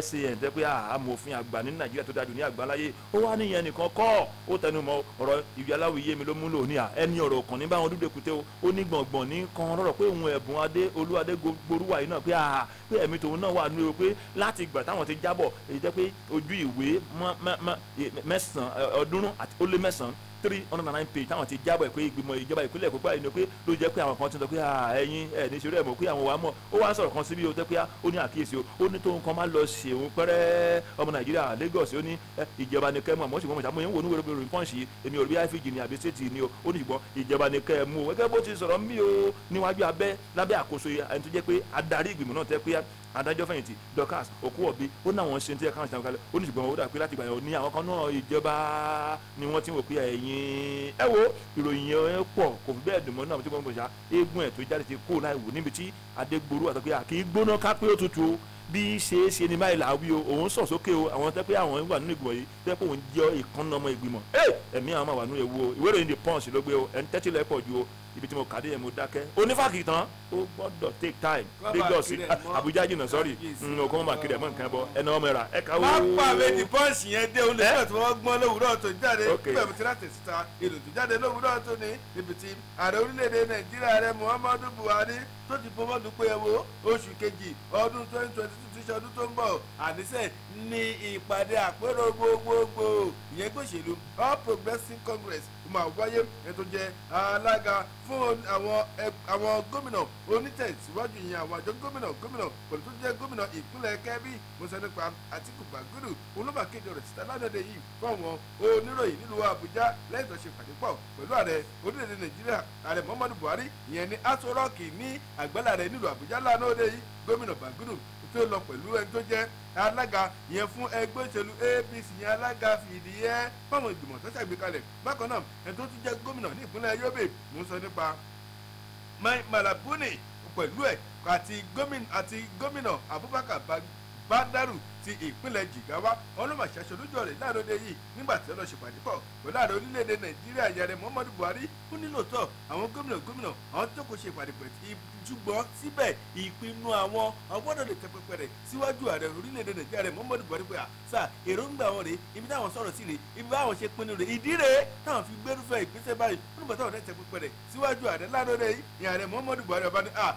S1: SAN tẹ́ pé amòfin àgbà ní Nàìjíríà tó dájú ní àgbáláyé ó wá níyẹn nìkan kọ́ ó tẹnu mọ́ ọ̀rọ̀ ìwé aláwìyé mi ló mú lò ní à ẹni ọ̀rọ̀ kan ní báwọn dúdú èkúté o ó ní gbọ̀ngbọ̀n ní kan rọ̀rọ̀ pé òun Ẹ̀bùn Adé Olú Adégbòrúwà yìí náà pé pé ẹ̀mí tòun náà wà ní o pé láti ìgbà táwọn ti jábọ̀ èyí jẹ́ pé ojú ìwé 309 309 page táwọn ti jábọ̀ ẹ̀ pé ìgbìmọ̀ ìjọba ìpínlẹ̀ Èkó báyìí ni pé ló jẹ́ pé àwọn kan ti sọ pé ẹ̀yin ẹ̀ ní ṣeré ẹ̀ mọ̀ pé àwọn wà mọ̀ ó wá ń sọ̀rọ̀ kan síbi o tẹ́ pé ó ní àkíyèsí o ó ní tó nǹkan má lọ ṣe òun pẹ́rẹ́ ọmọ Nàìjíríà Lagos ó ní ìjọba ni kẹ́ mú àmọ́ ṣùgbọ́n mo ṣàmúyẹ̀ ń wò ní wẹ́rẹ́ wẹ́rẹ́ pọ́ǹsì èmi ò rí IFG ni àbí state ni o ó ní ṣùgbọ́n ìjọba ni kẹ́ mú o gẹ́gẹ́ bó ti sọ̀rọ̀ mí o níwájú abẹ́ lábẹ́ àkóso ẹni tó jẹ́ pé adarí ìgbìmọ̀ náà tẹ́ pé adájọ́ fẹ̀yìntì Dorcas Okuwobi ó náà wọ́n ṣe tí ẹ káwọn ṣe àwọn kalẹ̀ ó ní ṣùgbọ́n ó dà pé láti gbà yẹn ní àwọn kan náà ìjọba ni wọ́n ti ń wò pé ẹ̀yìn ẹ wo ìròyìn yẹn pọ̀ kò fi bẹ́ẹ̀ dùn mọ́ náà tí wọ́n ń bọ̀ ṣá eégún ẹ̀ tó jáde ti kó láì wò níbi tí Adégbòrú àti pé kì í gbóná ká pé ó tutù bí ṣe é ṣe ni báyìí làwí o òun sọ̀ sókè o àwọn tẹ́ pé àwọn wà nínú ìgbìmọ̀ yìí tẹ́ pé òun jẹ́ ìkànnì ọmọ ìgbìmọ̀ ẹ̀mí àwọn máa wà nínú ewu o. Ìwé ìròyìn The Punch ló gbé o ẹni tẹ́tí lẹ́pọ̀ ju o ibi tí mo kàdé yẹn mo dákẹ́ onífàkì tán ó gbọ́dọ̀ take time Lagos Abuja jìnnà sọ́rí ọkọ̀ mọ́ màkìrì ẹ̀ mọ́ nǹkan bọ́ ẹ̀nà ọmọ ẹ̀rà ẹ̀ka ó.
S2: Pápá méjì Punch yẹn dé olè náà tí wọ́n gbọ́n lówùúrọ̀ tó jáde bẹ́ẹ̀ mo ti láti síta ìlú tó jáde lówùúrọ̀ tó ní ibi tí ààrẹ orílẹ̀-èdè Nàìjíríà ààrẹ Muhammadu Buhari tó ti fọwọ́ dúpẹ́ ẹ wo oṣù kejì ọdún 2022 tí ṣe ọdún tó ń bọ̀ àníṣe ní ìpàdé àpérò gbogbogbò ìyẹn gbòṣèlú All Progressives Congress máa wáyé ẹni tó jẹ́ alága fún àwọn gómìnà onítẹ̀síwájú ìyẹn àwọn àjọ gómìnà gómìnà pẹ̀lú tó jẹ́ gómìnà ìpínlẹ̀ Kebbi musa nípa Àtíkù Bàgúdù olóbàkéde rẹ̀ síta ládọ́dẹ yìí fún àwọn oníròyìn nílùú Àbújá lẹ́yìn tó ṣe pàdé pọ̀ pẹ̀lú ààrẹ orílẹ̀-èdè Nàìjíríà ààrẹ Muhammadu Buhari ìyẹn ní Aso Rock ní àgbàlá rẹ̀ nílùú Àbújá lánàá òde yìí. Gómìnà Bàgúdù tó lọ pẹ̀lú ẹni tó jẹ́ alága yẹn fún ẹgbẹ́ òṣèlú APC yẹn alága fìdíhẹ́ fáwọn ìgbìmọ̀ tó ṣàgbékalẹ̀. Bákan náà ẹni tó tún jẹ́ gómìnà ní ìpínlẹ̀ Yobe mò ń sọ nípa Mai Mala Buni pẹ̀lú ẹ̀ àti gómìnà Abubakar Badaru ti ìpínlẹ̀ Jigawa ọlọ́màṣẹ́ aṣojú rẹ̀ láàrọ̀dẹ yìí nígbà tí ọlọ́ ṣèpàdé pọ̀ pẹ̀lú ààrẹ orílẹ̀-èdè Nàìjíríà yàrá Muhammadu Buhari. Ó nílò tọ̀ àwọn gómìnà gómìnà àwọn tó kò ṣe ìpàdé pẹ̀ ṣùgbọ́n síbẹ̀ ìpinnu àwọn ọgbọ́dọ̀ lè tẹpẹpẹ rẹ̀ síwájú ààrẹ orílẹ̀-èdè Nàìjíríà rẹ̀ Muhammadu Buhari pé àṣà èròǹgbà wọn rèé, ibi táwọn sọ̀rọ̀ sí rèé, ibi báwọn ṣe pinnu rèé, ìdí rèé táwọn fi gbérúfẹ́ ìgbésẹ̀ báyìí. Ó nígbà táwọn tẹpẹpẹ rẹ̀ síwájú ààrẹ lánàá yìí ní ààrẹ Muhammadu Buhari ọba ní à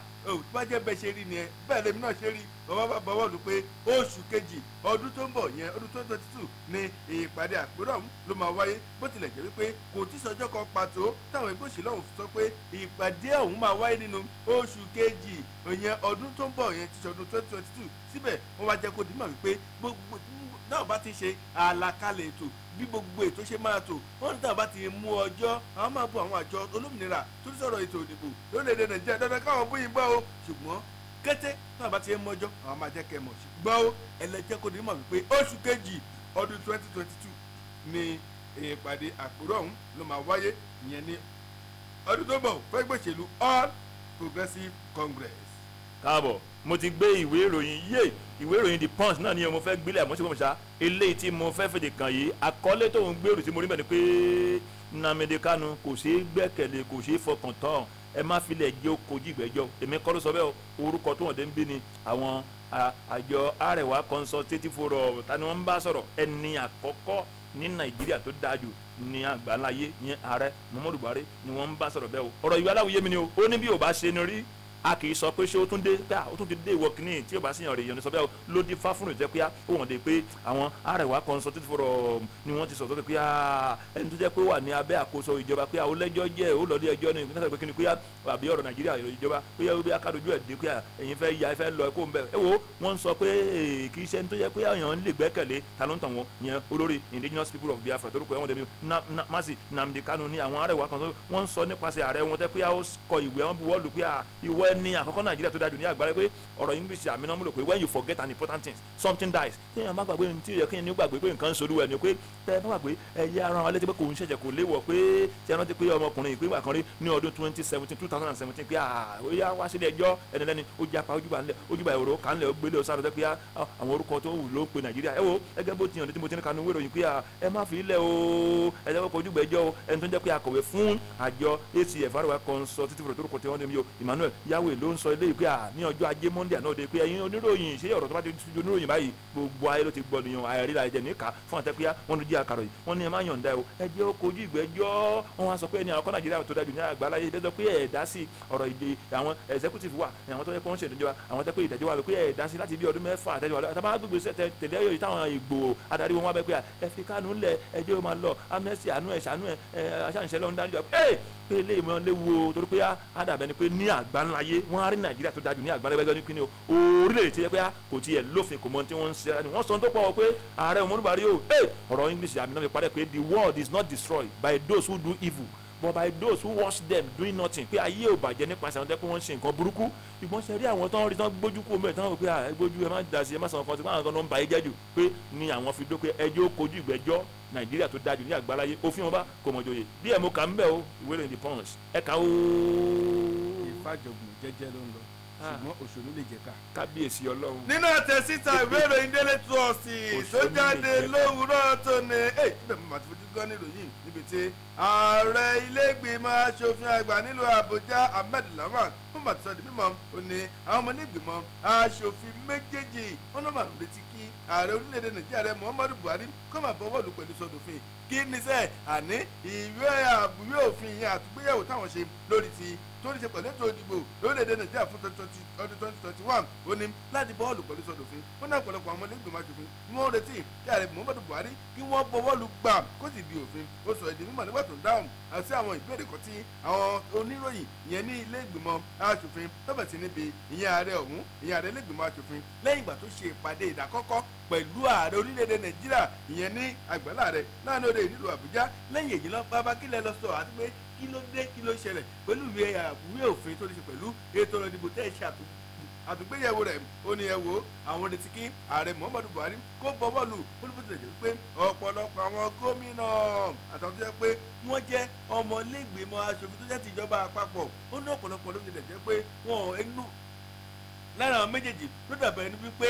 S2: bá jẹ́ bẹ́ẹ̀ ṣe rí ni ẹ bẹ́ẹ̀ lèmi náà ṣe rí. Bàbá bá bọ́wọ́ lù pé oṣù kejì ọdún tó ń bọ̀ yẹn ọdún 2022 ni ìpàdé àpérò ọ̀hún ló máa wáyé. Bó tilẹ̀ jẹ́ wípé kò tí sọjọ́ kan pàtó táwọn ẹgbẹ́ òṣèlú ọ̀hún sọ pé ìpàdé ọ̀hún máa wáyé nínú oṣù kejì ìyẹn ọdún tó ń bọ̀ yẹn ti ṣọdún 2022. Síbẹ̀ wọ́n wá jẹ́ kó dìímọ̀ wípé gbogbo náà bá ti ṣe àlàkalẹ̀ ètò bí gbogbo ètò ṣe máa tò wọ́n ní táwọn bá ti mú ọjọ́ àwọn máa bu àwọn àjọ olómìnira tó ń sọ̀rọ̀ ètò ìdìbò lórílẹ̀‐èdè Nàìjíríà dandan káwọn bóyin gbọ́ o, ṣùgbọ́n kété táwọn bá ti mú ọjọ́ àwọn máa jẹ́ kẹ́ mọ̀ ṣùgbọ́n o ẹlẹ́jẹ́ kò ní mọ̀ wípé oṣù kejì ọdún 2022 ni ìpàdé àpérò ọ̀hún ló máa wáyé ìyẹn ní ọdún tó bọ̀ fẹ́gbẹ̀ṣèlú All Progressive Congress.
S1: Káàbọ̀, mo ti gbé ìwé ìròyìn yé ìwé ìròyìn The Punch náà ni mo fẹ́ gbélé àmọ́ ṣe ṣá eléyìí tí mo fẹ́ fèdè kàn yìí àkọlé tó ń gbèrò tí mo rí bẹ́ẹ̀ ni pé Nnamdi Kanu kò ṣeé gbẹ́kẹ̀lé kò ṣeé fọkàn tán, ẹ má filẹ̀ jẹ́ ó kojú ìgbẹ́jọ́. Èmi kọ́ ló sọ bẹ́ẹ̀ o, orúkọ tó wọ́n dé ń bí ni àwọn àjọ Arewa Consultative Forum ta ni wọ́n ń bá sọ̀rọ̀, ẹni àkọ́kọ́ ní Nàìjíríà tó dáa jù ní àgbáláyé ní ààrẹ Muhammadu Buhari ni wọ́n ń bá sọ̀rọ̀ bẹ́ẹ̀ o. Ọ̀rọ̀ ìwé aláwòye mi ni o, ó ní bí ò bá ṣe ni rí a kì í sọ pé ṣé ó tún dé pé ó tún ti dé ìwọ kìíní tí ó bá sì yàn rè yàn ní sọ bẹ́ẹ̀ ló dín fáfúnù jẹ́ pé ó wọ̀n dé pé àwọn Arewa Consultative Forum ni wọ́n ti sọ̀tọ́ pé ẹni tó jẹ́ pé ó wà ní abẹ́ àkóso ìjọba pé àwọn lẹ́jọ́ jẹ́ ó lọ́ọ́ dé ẹjọ́ ní ìpínlẹ̀ pé kí ni pé àbí ọ̀rọ̀ Nàìjíríà ìjọba pé ó bí akádójú ẹ̀ dé pé ẹ̀yin fẹ́ ya ẹ fẹ́ lọ kó ń bẹ̀ ẹ wo wọ́n ń sọ pé kì í ṣe ẹni tó jẹ́ pé èèyàn lè gbẹ́kẹ̀lé ta ló ń tàn wọ́n yẹn olórí Indigenous People of Biafra torúkọ ẹ̀wọ̀n dẹ̀bi Mazi Nnamdi Kanu ní àwọn Arewa kan wọ́n ń sọ nípasẹ̀ ààrẹ wọn tẹ́ pé ó kọ ìwé wọn buwọ́lù pé ìwọ ní àkọ́kọ́ Nàìjíríà tó dájú ní àgbáyé pé ọ̀rọ̀ English àmì náà múlò pé when you forget an important thing something dies. Tí èèyàn bá gbàgbé tí ó yẹ kí èèyàn gbàgbé pé nǹkan ń solú ẹ̀ ni pé tẹ́ ẹ bá gbàgbé ẹ̀yẹ ara wọn létí pé kò ń ṣẹ̀ṣẹ̀ kò léwọ̀ pé tí ẹ rántí pé ọmọkùnrin ìpín ìgbà kan rí ní ọdún 2017 pé ó yá wá sílé ẹjọ́ ẹni lẹ́ni ó japa ojúbà ńlẹ̀ ojúbà èrò kà ńlẹ̀ ó gbélé ó sáré pé àwọn orúkọ tó wù ló ń pe Nàìjíríà. Ẹ wo ẹgẹ́ bó ti hàn létí mo ti ní kanu wéròyìn pé ẹ má fi ilẹ̀ o ẹ jẹ́ kó ojúbà ẹjọ́ o ẹni tó ń jẹ́ pé akọ̀wé fún àjọ ACF Arewa Consultative Forum torúkọ tí wọ́n ní mi o Emmanuel Yahweh ló ń sọ eléyìí pé ní ọjọ́ ajé Monday àná òde pé ẹ̀yin oníròyìn ṣé ọ̀rọ̀ tó bá ti ju oníròyìn báyìí gbogbo ayé ló ti gbọ́ nìyẹn àìrí la ẹ̀jẹ̀ níka fún àtẹ́pẹ́yà wọn ló jí àkàròyìn wọn ní ẹ má yọ̀ǹda ẹ o ẹ jẹ́ ó kojú ìgbẹ́jọ́. Wọn wá sọ pé ẹni àwọn kọ́ Nàìjíríà tó dájú ní àgbáláyé lẹ́jọ́ pé ẹ̀ dá sí ọ̀rọ̀ ìdè àwọn executive wà àwọn tó yẹ kó ń ṣèjọba àwọn tẹ́ pé ìdájọ́ wà pé ẹ̀ dá sí láti bí ọdún 6 àtẹ́jọ́ wà tábà gbogbo tẹ̀lé ẹ̀yọ́ táwọn Ìgbò adarí wọn wá bẹ́ pé ẹ fi Kánú ńlẹ̀ ẹ jẹ́ ó máa lọ amnesty àánú ẹ̀ ṣàánú ẹ̀ aṣáǹṣẹ́ lọ́n dájú ẹ̀ pé ilé ìmọ̀ léwu o torí pé á dàbẹ̀ ni pé ní àgbáńláyé wọ́n á rí Nàìjíríà tó dájú ní àgbáńláyé ní kíni o orílẹ̀-èdè tí yẹ pé kò tiẹ̀ lófin kò mọ tí wọ́n ń ṣe ni wọ́n sọ tó pọ̀ pé ààrẹ Muhammadu Buhari o ọ̀rọ̀ English àmì náà fi parẹ́ pé the world is not destroyed by those who do evil but by those who watch them doing nothing pé ayé ò bàjẹ́ nípasẹ̀ àwọn tẹ́ pé wọ́n ń ṣe nǹkan burúkú ìgbọ́n ṣe rí àwọn tó ń rí tán gbójú kú omi ẹ̀ tán wò pé gbójú ẹ má dà sí ẹ má sàn kan sí pé àwọn kan ló ń ba ayé jẹ́ jù pé ni àwọn fi dó pé ẹjọ́ kojú ìgbẹ́jọ́ Nàìjíríà tó dájú ní àgbáláyé òfin wọn bá kò mọ̀ joyè díẹ̀ mo kà ń bẹ̀ o ìwé ìròyìn The Punch ẹ kà ó.
S2: Ìfàjọ̀gbọ̀n jẹ́jẹ́ ló ń lọ ṣùgbọ́n òṣèlú lè jẹ́ ká.
S1: Kábíyèsí Ọlọ́run.
S2: Nínú àtẹ̀síta ìwé ìròyìn Daily Trust tó jáde lówùúrọ̀ tó ní ibẹ̀ mo máa ti fojú gan níròyìn níbi tí ààrẹ ilé-ìgbìmọ̀ aṣòfin àgbà nílùú Àbújá Ahmed Lawan fún màtí sọ di mímọ̀ ó ní àwọn ọmọ onígbìmọ̀ aṣòfin méjèèjì wọn ló máa ń retí kí ààrẹ orílẹ̀-èdè Nàìjíríà rẹ̀ Muhammadu Buhari kó máa bọ́wọ́ lù pẹ̀lú sọdọ̀fin kí ní sẹ́ àní ìwé àbúwé òfin yẹn àtúgbéyẹ̀wò táwọn ṣe lórí ti tó ní ṣe pẹ̀lú ètò ìdìbò lórílẹ̀‐èdè Nàìjíríà fún ọdún 2021 ó ní láti bọ́ọ̀lù pẹ̀lú sọdọ̀fin ó ní ọ̀pọ̀lọpọ̀ àwọn ọmọlẹ́gbẹ̀mọ aṣòfin ni wọ́n retí kí ààrẹ Muhammadu Buhari kí wọ́n bọ́wọ́lù gbà kó sì di òfin. Ó sọ èdè mímọ̀ nígbà tó ń dáhùn àti àwọn ìbéèrè kan tí àwọn oníròyìn ìyẹn ní ilé ìgbìmọ̀ aṣòfin tọ́bẹ̀ sí níbi ìyẹn ààrẹ ọ̀hún ìyẹn ààrẹ ilé ìgbìmọ̀ aṣòfin lẹ́yìn ìgbà tó ṣe ìpàdé ìdákọ́kọ́ pẹ̀lú ààrẹ orílẹ̀-èdè Nàìjíríà ìyẹn ní àgbàlá rẹ̀ láàrin òde ìlú Àbújá lẹ́yìn èyí lọ bàbá kílẹ̀ lọ sọ àti pé kí ló dé kí ló ṣẹlẹ̀ pẹ̀lú ìwé òfin tó ní ṣe pẹ̀lú ètò ìdìbò tẹ́ ẹ ṣe àtúngbéyẹ̀wò rẹ̀. Ó ní ẹ wo àwọn retí kí ààrẹ Muhammadu Buhari kó bọ́wọ́ lù olùbùtò jẹ́ pé ọ̀pọ̀lọpọ̀ àwọn gómìnà àtàwọn tó jẹ́ pé wọ́n jẹ́ ọmọlẹ́gbẹ̀mọ aṣòfin tó jẹ́ tìjọba àpapọ̀ ó ní ọ̀pọ̀lọpọ̀ ló ti lẹ̀ jẹ́ pé wọ́n inú Lára àwọn méjèèjì ló dàbẹ̀ ẹni wípé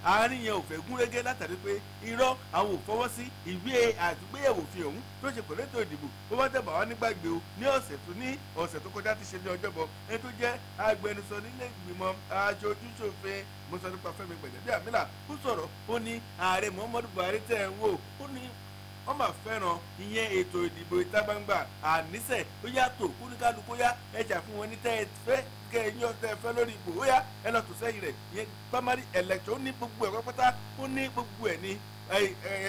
S2: àárín yẹn ò fẹ́ gúnrégé látàrí pé irọ́ àwọn ò fọwọ́ sí ìwé àtúgbéyẹ̀wò òfin ọ̀hún tó ṣe pẹ̀lú ètò ìdìbò. Ó bá tẹ̀bà wá nígbàgbé o ní ọ̀sẹ̀ tó kọjá ti ṣe ní ọjọ́bọ̀, ẹni tó jẹ́ agbẹnusọ nílé ìgbìmọ̀ aṣojúṣòfin, mo sọ nípa Fẹ́mi Gbàjàbíàmílà, ó sọ̀rọ̀, ó ní ààrẹ Muhammadu Buhari tẹ̀ ń wò, ó ní wọ́n máa fẹ́ràn ìyẹn ètò ìdìbò ìta gbangba àníṣe ó yàtọ̀ kúníkálukú yá ẹ̀jà fún wọn ní tẹ́ ẹ fẹ́ kẹ́ ẹ yán tẹ́ ẹ fẹ́ lórí ipò, ó yá ẹ lọ tò sẹ́yìn rẹ̀ ìyẹn primary election. Ó ní gbogbo ẹ̀ pátápátá, ó ní gbogbo ẹ̀ ní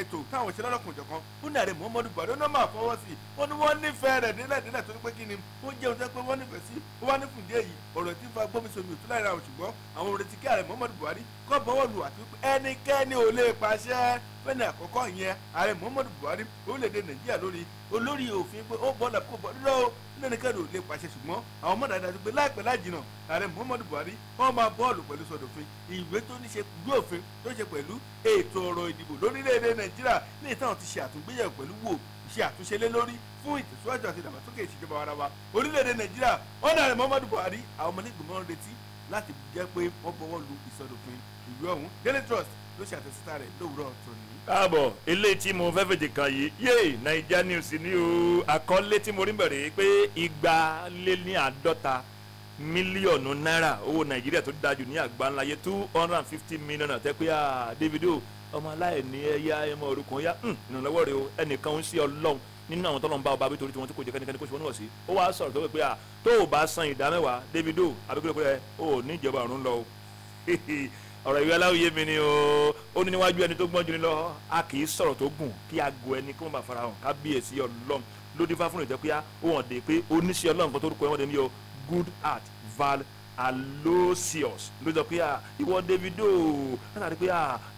S2: ètò táwọn ṣe lọ́lọ́kùnjọ̀kan. Ó ní ààrẹ Muhammadu Buhari ó náà máa fọwọ́ sí i, ó ní wọ́n nífẹ̀ẹ́ rẹ̀ nílẹ̀ torí pé kí ni ó jẹ́ ohun tó pé wọ́n nífẹ̀ẹ́ sí. Ó wá ní fún ìdí èyí ọ̀rọ̀ tí ń fa gbómisomi òtún láìra, ṣùgbọ́n àwọn retí kí ààrẹ Muhammadu Buhari kọ́ bọ́wọ́ lù àti wípé ẹnikẹ́ni ò lè pàṣẹ fẹ́ni àkọ́kọ́ yẹn ààrẹ Muhammadu Buhari orílẹ̀-èdè Nàìjíríà lórí olórí òfin pé ó bọ́ọ̀lù àbíkó bọ́ọ̀lù lọ́wọ́ lẹ́nikẹ́ni ò lè pàṣẹ. Ṣùgbọ́n àwọn ọmọ dáadáa pé láìpẹ́ láìjìnà ààrẹ Muhammadu Buhari wọ́n máa bọ́ọ̀lù pẹ̀lú sọ̀dọ̀fin ìwé tó ní ṣe gbé òfin tó ṣe pẹ̀lú ètò ọ̀rọ̀ ìdìbò lórílẹ̀-èdè Nàìjíríà ní ìtàn ti ṣe àtúngbéyẹ̀wò pẹ̀lú wò ṣe àtúnṣe lé lórí fún ìtẹ̀síwájú àti ìdàgbàsókè ìṣèjọba ara wa orílẹ̀-èdè Nàìjíríà. Wọ́n ní ààrẹ Muhammadu Buhari àwọn ọmọlẹ́gbẹ̀mọ́ ń retí láti jẹ́ pé wọ́n bọ́wọ́ lu ìsọdọ̀fin ìwé ọ̀hún. Daily Trust ló ṣe àtẹ̀síta rẹ̀ lówùúrọ̀ tòní.
S1: Káàbọ̀, ilé tí mo fẹ́ fèjì kan yìí yéè Naija News ní o. Àkọlé tí mo rí bẹ̀rẹ̀ pé 250 mílíọ̀nù náírà owó Nàìjíríà tó dájú ní àgbáńláyé 250 million àtẹ́ pé Davido ọmọ aláìní ẹ̀yà ẹmọ òrukàn yá ìrànlọ́wọ́ rẹ o, ẹnìkan ń ṣe Ọlọ́run nínú àwọn tọ́lọ́ ń bá ọba bí torí tiwọn tí kò jẹ́ kẹ́nikẹ́ni kó ṣe wọ́n níwọ̀ sí. Ó wàá sọ̀rọ̀ tó wí pé tó o bá san 10% Davido àbíkúrẹ́ pé o ní ìjọba ọ̀run lọ o. Ọ̀rọ̀ ìwé aláwòye mi ni o, ó ní níwájú ẹni tó gbọ́n jù ní lọ, a kì í sọ̀rọ̀ tó gùn kí aago ẹni kí wọ́n bá farahàn. Kábíyèsí Ọlọ́run ló dífá fún ìjẹ́ pé ó wọ̀n dé pé oníṣẹ́ Ọlọ́run kan tó rúkọ ẹ̀wọ̀n dé ní o, Good Heart Val Aloysius ló sọ pé ìwọ Davido látàrí pé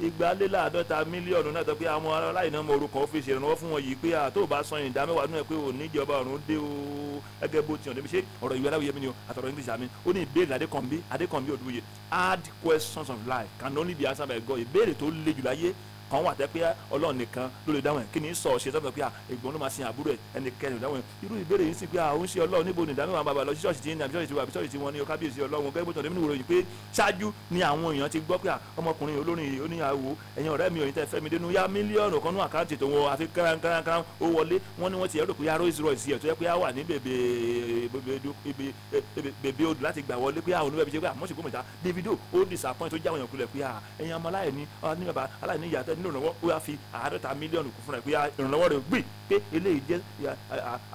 S1: 250 mílíọ̀nù náà sọ pé àwọn aláìní ọmọ orúkọ ọ́fíìsì ìrànlọ́wọ́ fún wọn yìí pé tó o bá san 10% nínú ẹ̀ pé ò ní ìjọba ọ̀run dé o. Gẹ́gẹ́ bó ti hàn débi ṣe ọ̀rọ̀ ìwé aláwòye mi ni o àtọ̀rọ̀ English àmì ó ní ìbéèrè Adékànbí Adékànbí Odúoyè, hard questions of life can only be answered by God. Ìbéèrè tó le jù láyé kan wà tẹ́ pé Ọlọ́run nìkan ló lè dáhùn ẹ̀. Kí ni sọ ṣe sọ́dọ̀ pé ẹ̀gbọ́n ló máa sin àbúrò ẹ̀ ẹnikẹ́ni ò dáhùn ẹ̀. Irú ìbéèrè yìí sì pé àwọn ṣe Ọlọ́run níbo ni ìdámẹ́wàá bàbá lọ sí ṣọ́ọ̀ṣì tí ní àbí ṣọ́ọ̀ṣì tí wà àbí ṣọ́ọ̀ṣì tí wọ́n ní o. Kábíyèsí Ọlọ́run gẹ́gẹ́ bó tọ̀ nínú ìròyìn pé ṣáájú ni àwọn èèyàn ti gbọ́ pé ọmọkùnrin olórin yìí ó ní àwò ẹ̀yin ọ̀rẹ́ mi òyìn tẹ́ fẹ́ mi dénú yá mílíọ̀nù kan ní àkáǹtì tó wọn àfi kẹ́ránkáránkárán ó wọlé. Wọ́n ní wọ́n ti ẹ̀rọ pé Rolls Royce ẹ̀ tó yẹ pé á wà ní bèbè odò láti gbà wọlé pé àwọn oníbẹ̀bí ṣe pé àmọ́ ṣùgbọ́n mọ̀ta Davido ó disappoint tó jáwọn èèyàn kulẹ̀ pé ẹ̀yin ọmọ aláìní ní bàbá aláìní ìyá tẹ́ nílò ìrànlọ́wọ́, ó yà fi 50 mílíọ̀nù kún fúnra ẹ̀ pé ìrànlọ́wọ́ rẹ̀ gbì pé eléyìí jẹ́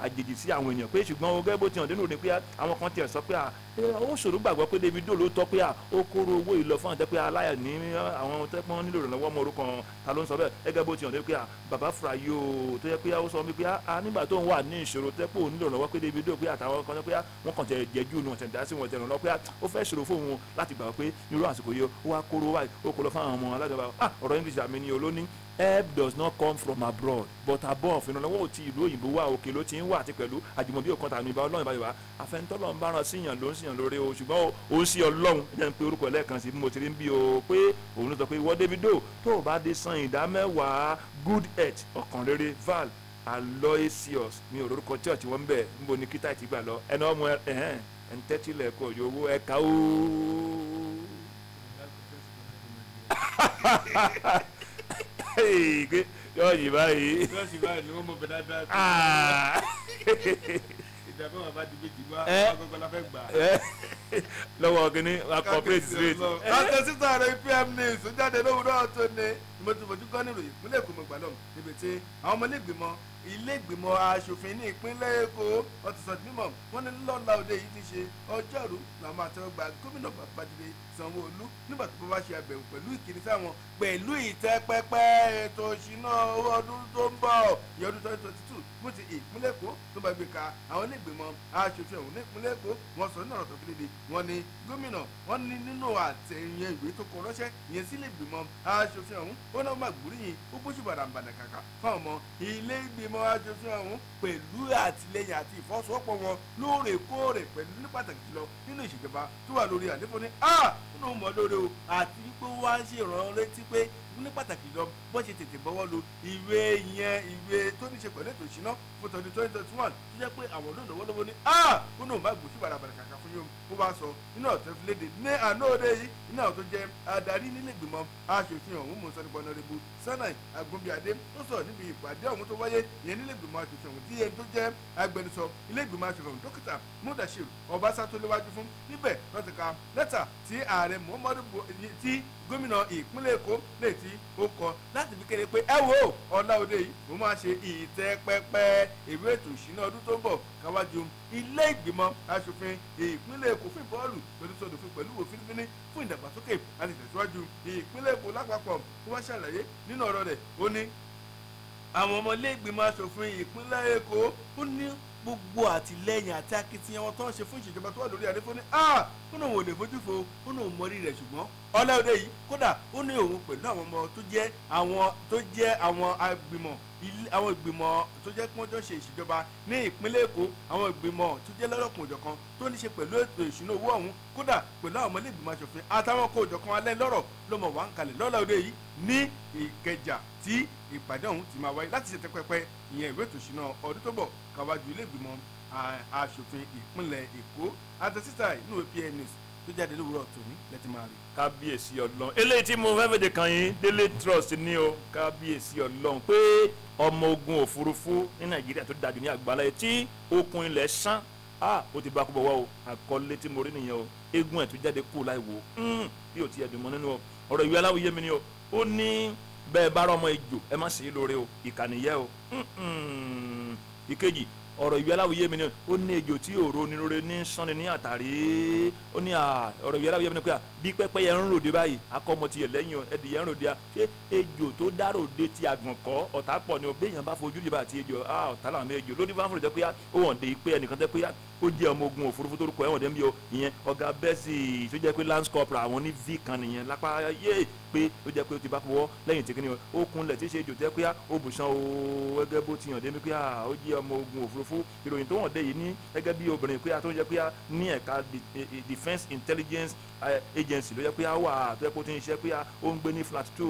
S1: àjèjì sí àwọn èèyàn pé ṣùgbọ́n ogẹ́ bó ti hàn dénú ni pé àwọn kan tiẹ̀ sọ pé ó ṣòro gbàgbọ́ pé Davido ló tọ́ pé ó kóró owó ìlọ fún àwọn tẹ́ pé aláìní àwọn tẹ́ pọ́n nílò ìrànlọ́wọ́ ọmọ òrukàn ta ló ń sọ bẹ́ẹ̀. Gẹ́gẹ́ bó ti hàn dé pé bàbá fúra yóò tó yẹ pé ó sọ pé nígbà tó ń wà ní ìṣòro tẹ́ pé òun nílò ìrànlọ́wọ́ pé Davido pé àtàwọn kan pé wọ́n kàn tẹ̀ jẹ́jú nu ọ̀tẹ̀ dá sí wọn tẹ̀ rànlọ́wọ́ pé ó fẹ́ ṣòro fóun láti gbà pé irú àsìkò yìí ó wá kóró wáyé ó kó lọ fún àwọn ọmọ alájọba. Ọ̀rọ̀ English àmì ni olóní help does not come from abroad but above. Ìrànlọ́wọ́ ti ìlú òyìnbó wà òkè ló ti ń wà àti pẹ̀lú àjùmọ̀bí òkan tàbí ìbá Ọlọ́run ìbáyọ̀ wá àfẹnutọ́lọ́ ń bá ran síyàn ló ń síyàn lórí o. Ṣùgbọ́n ó ń sí Ọlọ́run ẹ jẹ́ n pé orúkọ ẹlẹ́ẹ̀kan sí bí mo ti rí ń bí o pé òun ló sọ pé ìwọ Davido tó o bá dé san 10% Good Heart ọkàn rere Val Aloysius mi ò lórúkọ church wọn bẹ̀ níbo ni kíta ti gbà lọ ẹnu ọmọ ẹ̀hẹ́n ẹ̀ ń tẹ́tí lẹ̀kọ́ yòówó ẹ̀ka ooo. Yọ̀ọ̀yì báyìí.
S2: Yọ̀ọ̀yì báyìí ni wọ́n mọ̀ bẹ́ẹ̀ dáadáa. Ìdàgbọ́ bàbá di méjì wá agogo la fẹ́ gbà.
S1: Lọ́wọ́ kínní wa corporate straight.
S2: Láti sísá rẹ̀ PM News ó jáde lówùúrọ̀ tó ní ìmọ̀tòmọ̀tò kan ní ìròyìn ìpínlẹ̀ Èkó mọ̀gbà lọ́mù níbi tí àwọn ọmọ ilégbèmọ̀ ilé ìgbìmọ̀ aṣòfin ní ìpínlẹ̀ Èkó wọ́n ti sọ di mímọ̀ wọ́n ní lọ́la òde yìí ti ṣe ọjọ́rú làwọn àtẹwọ́gbà gómìnà Babájídé Sanwó-Olú nígbà tó bá ṣe àbẹ̀wò pẹ̀lú ìkíni sáwọn pẹ̀lú ìtẹ́pẹpẹ ètò ìṣúná owó ọdún tó ń bọ̀ ní ọdún 2022 mú ti ìpínlẹ̀ Èkó tó bá gbé ka àwọn ilé ìgbìmọ̀ aṣòfin ọ̀hún ní ìpínlẹ̀ Èkó wọ́n sọ nínú ọ̀rọ̀ tó fi léde wọ́n ní gómìnà wọ́n ní nínú àtẹ̀yìn ìwé tó kọ ránṣẹ́ ìyẹn sílé ìgbìmọ̀ aṣòfin ọ̀hún ó náà má gbóríyìn ó gbóṣù bàdàbàdà kàkà fáwọn ọmọ ilé ìgbìmọ̀ ìgbìmọ̀ aṣòfin ọ̀hún pẹ̀lú àtìlẹyìn àti ìfọwọ́sowọ́pọ̀ wọn lóòrèkóòrè pẹ̀lú ní pàtàkì jùlọ nínú ìṣèjọba tó wà lórí àléfò ní a nínú mọ̀ lóore o àti wípé wá ń ṣèrànwọ́ létí pé ní pàtàkì jùlọ bó ṣe tètè bọ́wọ́ lu ìwé yẹn ìwé tó ní ṣe pẹ̀lú ètò ìṣúná fún tọdún 2021 tó jẹ́ pé àwọn olóòlówólówó ní a ó náà má gbòòsù bàràbàrà kàkà fún yóò ó bá sọ nínú ọ̀tẹ́ fúlédè ní àná òde yìí nínú àwọn tó jẹ́ adarí nílé ìgbìmọ̀ aṣòfin ọ̀hún mò ń sọ nípa ọ̀nàrẹ́bù Sanai Agunbíadé tó sọ̀rọ̀ níbi ìpàdé ọ̀hún tó wáyé ìyẹn nílé ìgbìmọ̀ aṣòfin ọ̀hún tí ẹni tó jẹ́ agbẹnusọ ilé ìgbìmọ̀ aṣòfin ọ̀hún dókítà Mudashir Ọbaṣá tó léwájú fún níbẹ̀ lọ́ti ka lẹ́tà tí ààrẹ Muhammadu Buhari tí gómìnà ìpínlẹ̀ Èkó lè tí ó kọ láti fi kéde pé ẹ wo ọ̀la òde yìí mo máa ṣe ìtẹ́pẹpẹ ìwé ètò ìṣúná ọdún tó ń bọ̀ káwájú ilé ìgbìmọ̀ aṣòfin ìpínlẹ̀ Èkó fún ìbọ́ọ̀lù pẹ̀lú sọdọ̀fin pẹ̀lú òfin fínífíní fún ìdàgbàsókè àti ìtẹ̀síwájú ìpínlẹ̀ Èkó lápapọ̀ tó wá ṣàlàyé nínú ọ̀rọ̀ rẹ̀ ó ní àwọn ọmọ ilé ìgbìmọ̀ aṣòfin ìpínlẹ̀ Èkó ó ní gbogbo àtìlẹyìn àti akitiyan wọn tó ń ṣe fún ìṣèjọba tó wà lórí àléfò ní a ó ní òun ò lè fojú fo ó ní òun mọrí rẹ̀ ṣùgbọ́n ọlọ́ọ̀dẹ yìí kódà ó ní òun pẹ̀lú àwọn ọmọ tó jẹ́ àwọn tó jẹ́ àwọn agbìmọ̀ àwọn ìgbìmọ̀ tó jẹ́ kí wọ́n jọ ṣe ìṣèjọba ní ìpínlẹ̀ Èkó àwọn ìgbìmọ̀ tó jẹ́ lọ́lọ́kùn òjọ̀kan tó ní ṣe pẹ̀lú ètò ìṣúná owó ọ̀hún kódà pẹ̀lú àwọn ọmọlẹ́gbìmọ̀ aṣòfin àtàwọn kò òjọ̀kan alẹ́ lọ́rọ̀ ló mọ̀ wá ń kalẹ̀ lọ́la òde yìí ní Ìkẹjà tí ìpàdé ọ̀hún ti máa wáyé láti ṣètò pẹpẹ ìyẹn ìwé ètò ìṣúná ọdún tó bọ̀ káwájú ilé ìgbìmọ̀ aṣòfin ìpínlẹ̀ Èkó àtẹ̀síta inú APN News tó jáde lówùúrọ̀ tòní lẹ́tí máa rí.
S1: Kábíyèsí Ọlọ́run eléyìí tí mo fẹ́ fèdè kàn yín Daily Trust ní o kábíyèsí Ọlọ́run pé ọmọ ogun òfurufú ní Nàìjíríà tó dájú ní àgbáláyé tí okùn ilẹ̀ sán á ó ti bá kú bọ̀wọ́ o àkọlé tí mo rí nìyẹn o eégún ẹ̀ tó jáde kú láì wò bí o ti ẹ̀dùn mọ́ nínú o ọ̀rọ̀ ìwé aláwọ̀ yé mi ni o ó ní bẹ́ẹ̀ bá rọmọ ejò ẹ má ṣe é lóore o ìkànnìyẹ o ìkejì ọ̀rọ̀ ìwé aláwọ̀ yé mi ni ó ní ejò tí òro onírúurú ní sanni ní àtàrí ó ní ọ̀rọ̀ ìwé aláwọ̀ yé mi ni pé bí pẹ́pẹ́yẹ ń ròde báyìí akọ́mọ tiẹ̀ lẹ́yìn o ẹ̀dìyẹ ń ròde a ṣé ejò tó dáròde ti àgbọ̀n kọ́ ọ̀tá pọ̀ ni o béèyàn bá fojú dìbò àti ejò ọ̀tá làwọn ejò lórí bá ń fòrò jẹ́ pé ó wọ̀n dé pé ẹnìkan tẹ́ pé ó jẹ́ ọmọ ogun òfurufú tó rúkọ ẹ̀wọ̀n dẹ́mi o ìyẹn ọ̀gá bẹ́sì tó jẹ́ pé lance corporal àwọn ní v kan nìyẹn lápá yé pé ó jẹ́ pé ó ti bá fọwọ́ lẹ́yìn tí kìíní ó kunlẹ̀ tí í ṣe ejò tẹ́ pé ó bùsàn o gẹ́gẹ́ bó ti hàn dé mi pé ó jẹ́ ọmọ ogun òfurufú ìròyìn tó hàn dé yìí ní gẹ́gẹ́ bí obìnrin pé tó ń jẹ́ pé ní ẹ̀ka defence intelligence agency ló jẹ́ pé wà tó jẹ́ pé ó ti ń ṣiṣẹ́ pé ó ń gbé ní flat 2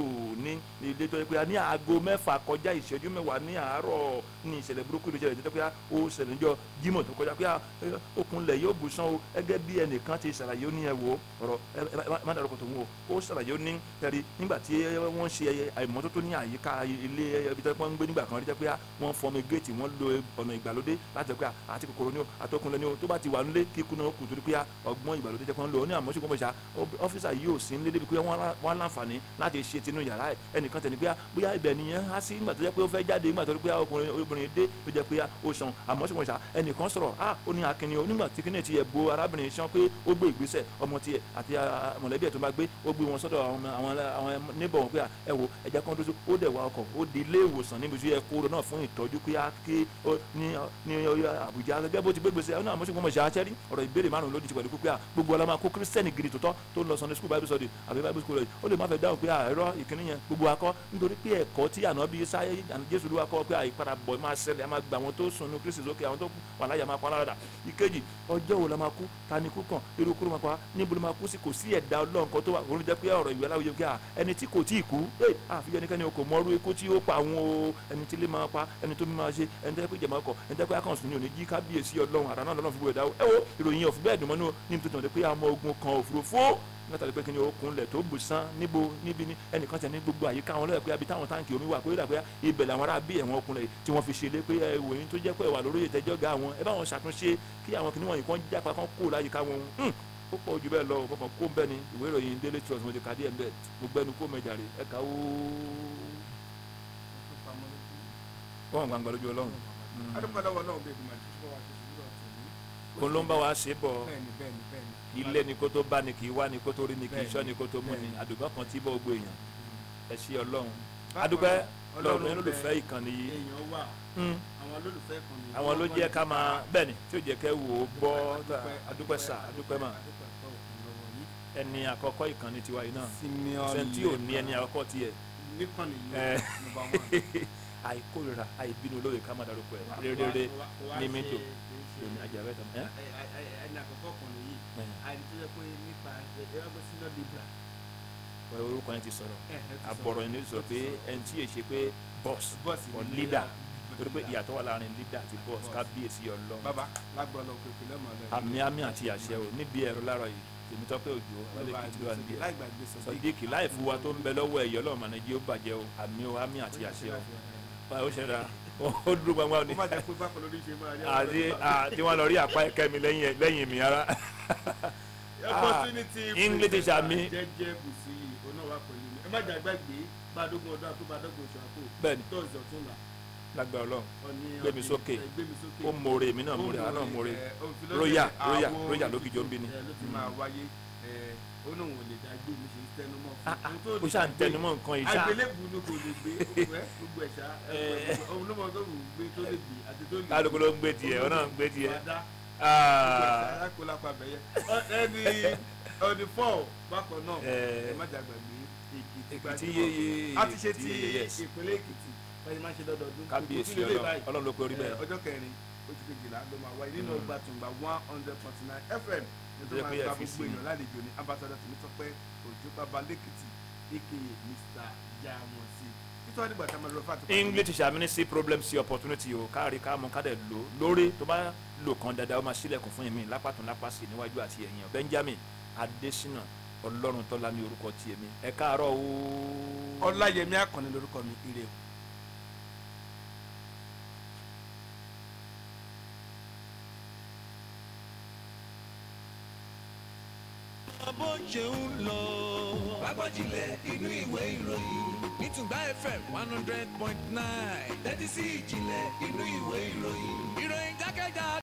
S1: ní ilé tó jẹ́ pé ní aago 6 kọjá ìṣẹ́jú 10 ní àárọ̀ ní ìṣẹ̀lẹ̀ burúkú ló ṣẹlẹ̀ tó jẹ́ pé ó ṣẹlẹ̀ níjọ́ Jímọ̀ tó kọjá pé okunlẹ̀ yóò bùsàn o gẹ́gẹ́ bí ẹnìkan ti ṣàlàyé ó ní ẹ wò ọ̀rọ̀ ẹ má dàrúkọ tòun o ó ṣàlàyé ó ní tẹ̀rí nígbà tí wọ́n ṣe àìmọ́tótó ní àyíká ilé ibi tó ń gbé nígbà kan rí jẹ́ pé wọ́n fọmi géètì wọ́n lo ọ̀nà ìgbàlódé láti pé àti kòkòrò ní o àtọkùnlẹ̀ ní o tó bá ti wà nílé kíkú náà kù torí pé ọgbọ́n ìgbàlódé jẹ́ pé wọ́n lò ó ní àmọ́ ṣùgbọ́n ṣá ọ́fíìsà yìí ò sí nílé débi pé wọ́n láǹfààní láti ṣe tinú yàrá ẹ̀ ẹnìkan tẹ̀ ní pé bóyá ibẹ̀ nìyẹn á sí nígbà tó jẹ́ pé ó fẹ́ jáde nígbà tó rí pé ọkùnrin obìnrin dé tó jẹ́ pé ó sàn àmọ́ ṣùgbọ́n ṣá ẹnìkan sọ̀rọ̀ á ó ní akínní o nígbà tí kíní tiẹ̀ bo arábìnrin sàn pé ó gbé ìgbésẹ̀ ọmọ tiẹ̀ àti mọ̀lẹ́bí ẹ̀ tó bá gbé ó gbé wọn sọ́dọ̀ àwọn níbọ̀ wọn pé ẹ wo ẹja kan dúró ó dẹ̀ wá ọkọ̀ ó di ilé ìwòsàn níbi tí ẹ kóró náà fún ìtọ́jú pé á ké ní Àbújá gẹ́gẹ́ bó ti gbé gbèsè ọ̀nà àmọ́ ṣùgbọ́n mo ṣe àṣẹ́rí ọ̀rọ̀ ìbéèrè márùn-ún lódì ti pẹ̀lú pé gbogbo ọlọ́mọ kó kírísítẹ́nì gidi tòótọ́ tó ń lọ Sunday school Bible study àbí Bible school ó lè má fẹ́ dáhùn pé ẹ̀rọ ìkíní yẹn gbogbo akọ́ nítorí pé ẹ̀kọ́ tí ànábì sáyé Jésù ló wá kọ́ pé àìpadàbọ̀ máa ṣẹlẹ̀ a máa gba àwọn tó sùn ní Kristi sókè àwọn tó wà láyà máa pa lára ìkejì ọjọ́ wo la máa kú ta ni kú kàn irú kúrò máa pa níbo ló máa kú sí kò sí ẹ̀dá Ọlọ́run kan tó wà òun jẹ́ pé ọ̀rọ̀ ìwé aláwọ̀ yẹn pé ẹni tí kò tí ì kú àfihàn ẹnikẹ́ni o kò mọrú ikú tí ó pa àwọn o ẹni tí lè máa pa ẹni tó máa ṣe ẹni tẹ́ pé jẹ̀mọ́ ọkọ̀ ẹni tẹ́ pé akọ̀sùn ní òní jí kábíyèsí Ọlọ́run àrà náà lọ́nà fún ẹ̀dá ẹ wo ìròyìn ọ̀fun bẹ́ẹ̀ dùn mọ́nú ní tuntun pé ọmọ ogun kan òfurufú látàrí pé kí ni okùn lẹ̀ tó bùsàn níbo níbi ní ẹnìkan tẹ̀ ní gbogbo àyíká àwọn lọ́yẹ̀ pé àbí táwọn táǹkì omi wà pé ó dà pé ibẹ̀ làwọn ará bí ẹ̀wọ̀n okùn lẹ̀ tí wọ́n fi ṣe lé pé ẹ wò yín tó jẹ́ pé ẹ̀wà lórí ìtẹ́jọ́ ga àwọn ẹ bá wọn ṣàtúnṣe kí àwọn kìnìún wọ̀nyí kan jápa kan kó láyìíká wọn ó pọ̀ jù bẹ́ẹ̀ lọ mọ̀kàn kó bẹ́ẹ̀ ni ìwé ìròyìn Daily Trust mo ti kà díẹ̀ bẹ́ẹ̀ mo gbẹ́nu kó mẹ́jàre ẹ kà ó. wọ́n gbangba lójú Ọlọ́run.
S2: adúpẹ́ lọ́wọ́ Ọlọ́run bí ìgbìmọ̀ àti ìṣúná wa ṣe ṣùgbọ́n àtẹ̀lé.
S1: Òun ló ń bá wa ṣe bọ̀ ilé ni kó tó bá ni kì í wá ni kó tó rí ni kì í ṣọ́ ni kó tó mú ni àdùgbò kan tí bọ́ gbogbo èèyàn ẹ ṣé Ọlọ́run adúpẹ́ lọ́run olólùfẹ́ ìkànnì yìí
S2: èèyàn wà àwọn olólùfẹ́ ìkànnì
S1: àwọn ló jẹ́ ká máa bẹ́ẹ̀ ni tí ó jẹ́ kẹ́ wò ó gbọ́ adúpẹ́ sà adúpẹ́ mà ẹni àkọ́kọ́ ìkànnì tiwa yìí náà sẹ́ńtì ò ní ẹni àkọ́kọ́ tiẹ̀
S2: níkànnì yìí number one.
S1: Àìkórira àìbínú olóye ká má darúkọ ẹ̀ réréré ní mẹ́tò lónìí ajá bẹ́ẹ̀ tán.
S2: Ẹni àkọ́kọ́ kan nìyí àìní tó yẹ pé nípa ẹgbẹ́ senior libra.
S1: Orúkọ yẹn ti sọ̀rọ̀ àbọ̀rọ̀ yẹn ti sọ̀rọ̀ pé ẹni tí yẹ ṣe pé boss or leader, torí pé ìyàtọ̀ wà láàrin leader àti boss. Kábíyèsí Ọlọ́run.
S2: Bàbá lágbọ́lọ́ òkèkè lẹ́mọ̀ lẹ́mọ̀.
S1: Àmì àmì àti àṣẹ o níbi ẹ̀rọ láàárọ̀ yìí Tèmítọ́pẹ́ Òjó Ọlẹ́kìtì wà níbi ẹ̀ Sọdíkì láì fún wa tó ń bẹ lọ́wọ́ ẹ̀yọ́ lọ́wọ́ mànájí ó bàjẹ́ o. Àmì o àmì àti àṣẹ o. Ó ṣẹ̀dá ó dúró gbangba ni àti tí wọ́n lọ rí àpá ẹ̀kẹ́ mi lẹ́yìn mi ara. English teacher mi.
S2: Jẹ́jẹ́ bùsí ọ̀nà wa pẹ̀lú mi ẹ má jà gbàgbé bàdógún ọdún àti bàdógún oṣù àpò.
S1: Bẹ́ẹ̀ni
S2: tọ́sí ọ̀túnla.
S1: Lágbára Ọlọ́run gbẹmí sókè ó mọ̀ọ́rẹ́ èmi náà mọ̀ọ́rẹ́ àná mọ̀ọ́rẹ́ royal royal royal lókìjọ́ ń bí ni.
S2: Ló ti máa wáyé ó ní òun ò lè dá gbé mi ṣe tẹnumọ́ fún
S1: un. Ó ṣáà ń tẹnumọ́ nǹkan yìí ṣá.
S2: Àgbélébùú ni kò lè gbé gbogbo ẹ̀ṣá òun ló mọ tó wù ú gbé tó lè gbé àti tó lè gbé.
S1: Kálukú ló ń gbé tiẹ̀ ọ náà ń gbé tiẹ̀.
S2: Ẹni ọdún fọ́ bákan náà ẹ má jàgbàgbé Èkìtì
S1: yéye.
S2: A ti ṣe ti ìpínlẹ̀ Èkìtì báyìí máa ń ṣe lọ́dọọdún.
S1: Kábíyèsí Ọlọ́run ló pé orí bẹ́ẹ̀.
S2: Ọjọ́ kẹrin oṣù kejìlá ló máa wáyé nínú ọgbà Tùngbà 100.9 FM nítorí máa ń gba gbogbo èèyàn lálejò ní ambassador Tèmítọ́pẹ́ Òjó bàbá lẹ́kìtì aka Mr. Jamosi.
S1: English teacher mi ní sí problem sí opportunity o káàrí káàmú kádẹ lò lórí tó bá lò kan dáadáa ó máa ṣílẹ̀kùn fún mi lápàtún lápàsì níwájú àti ẹ̀yìn. Benjamin Adésínà Ọlọ́run tọ́lá ní orúkọ tiẹ̀ mi ẹ káàárọ̀ o.
S2: Ọláyẹmí Àkànní lórúkọ mi, ire o.
S3: Bó ṣe ń lọ. Lágbájílẹ̀ inú ìwé ìròyìn nítùgbà FM 100.9 tẹ́tí sí ìjìnlẹ̀ inú ìwé ìròyìn. Ìròyìn jákèjádò.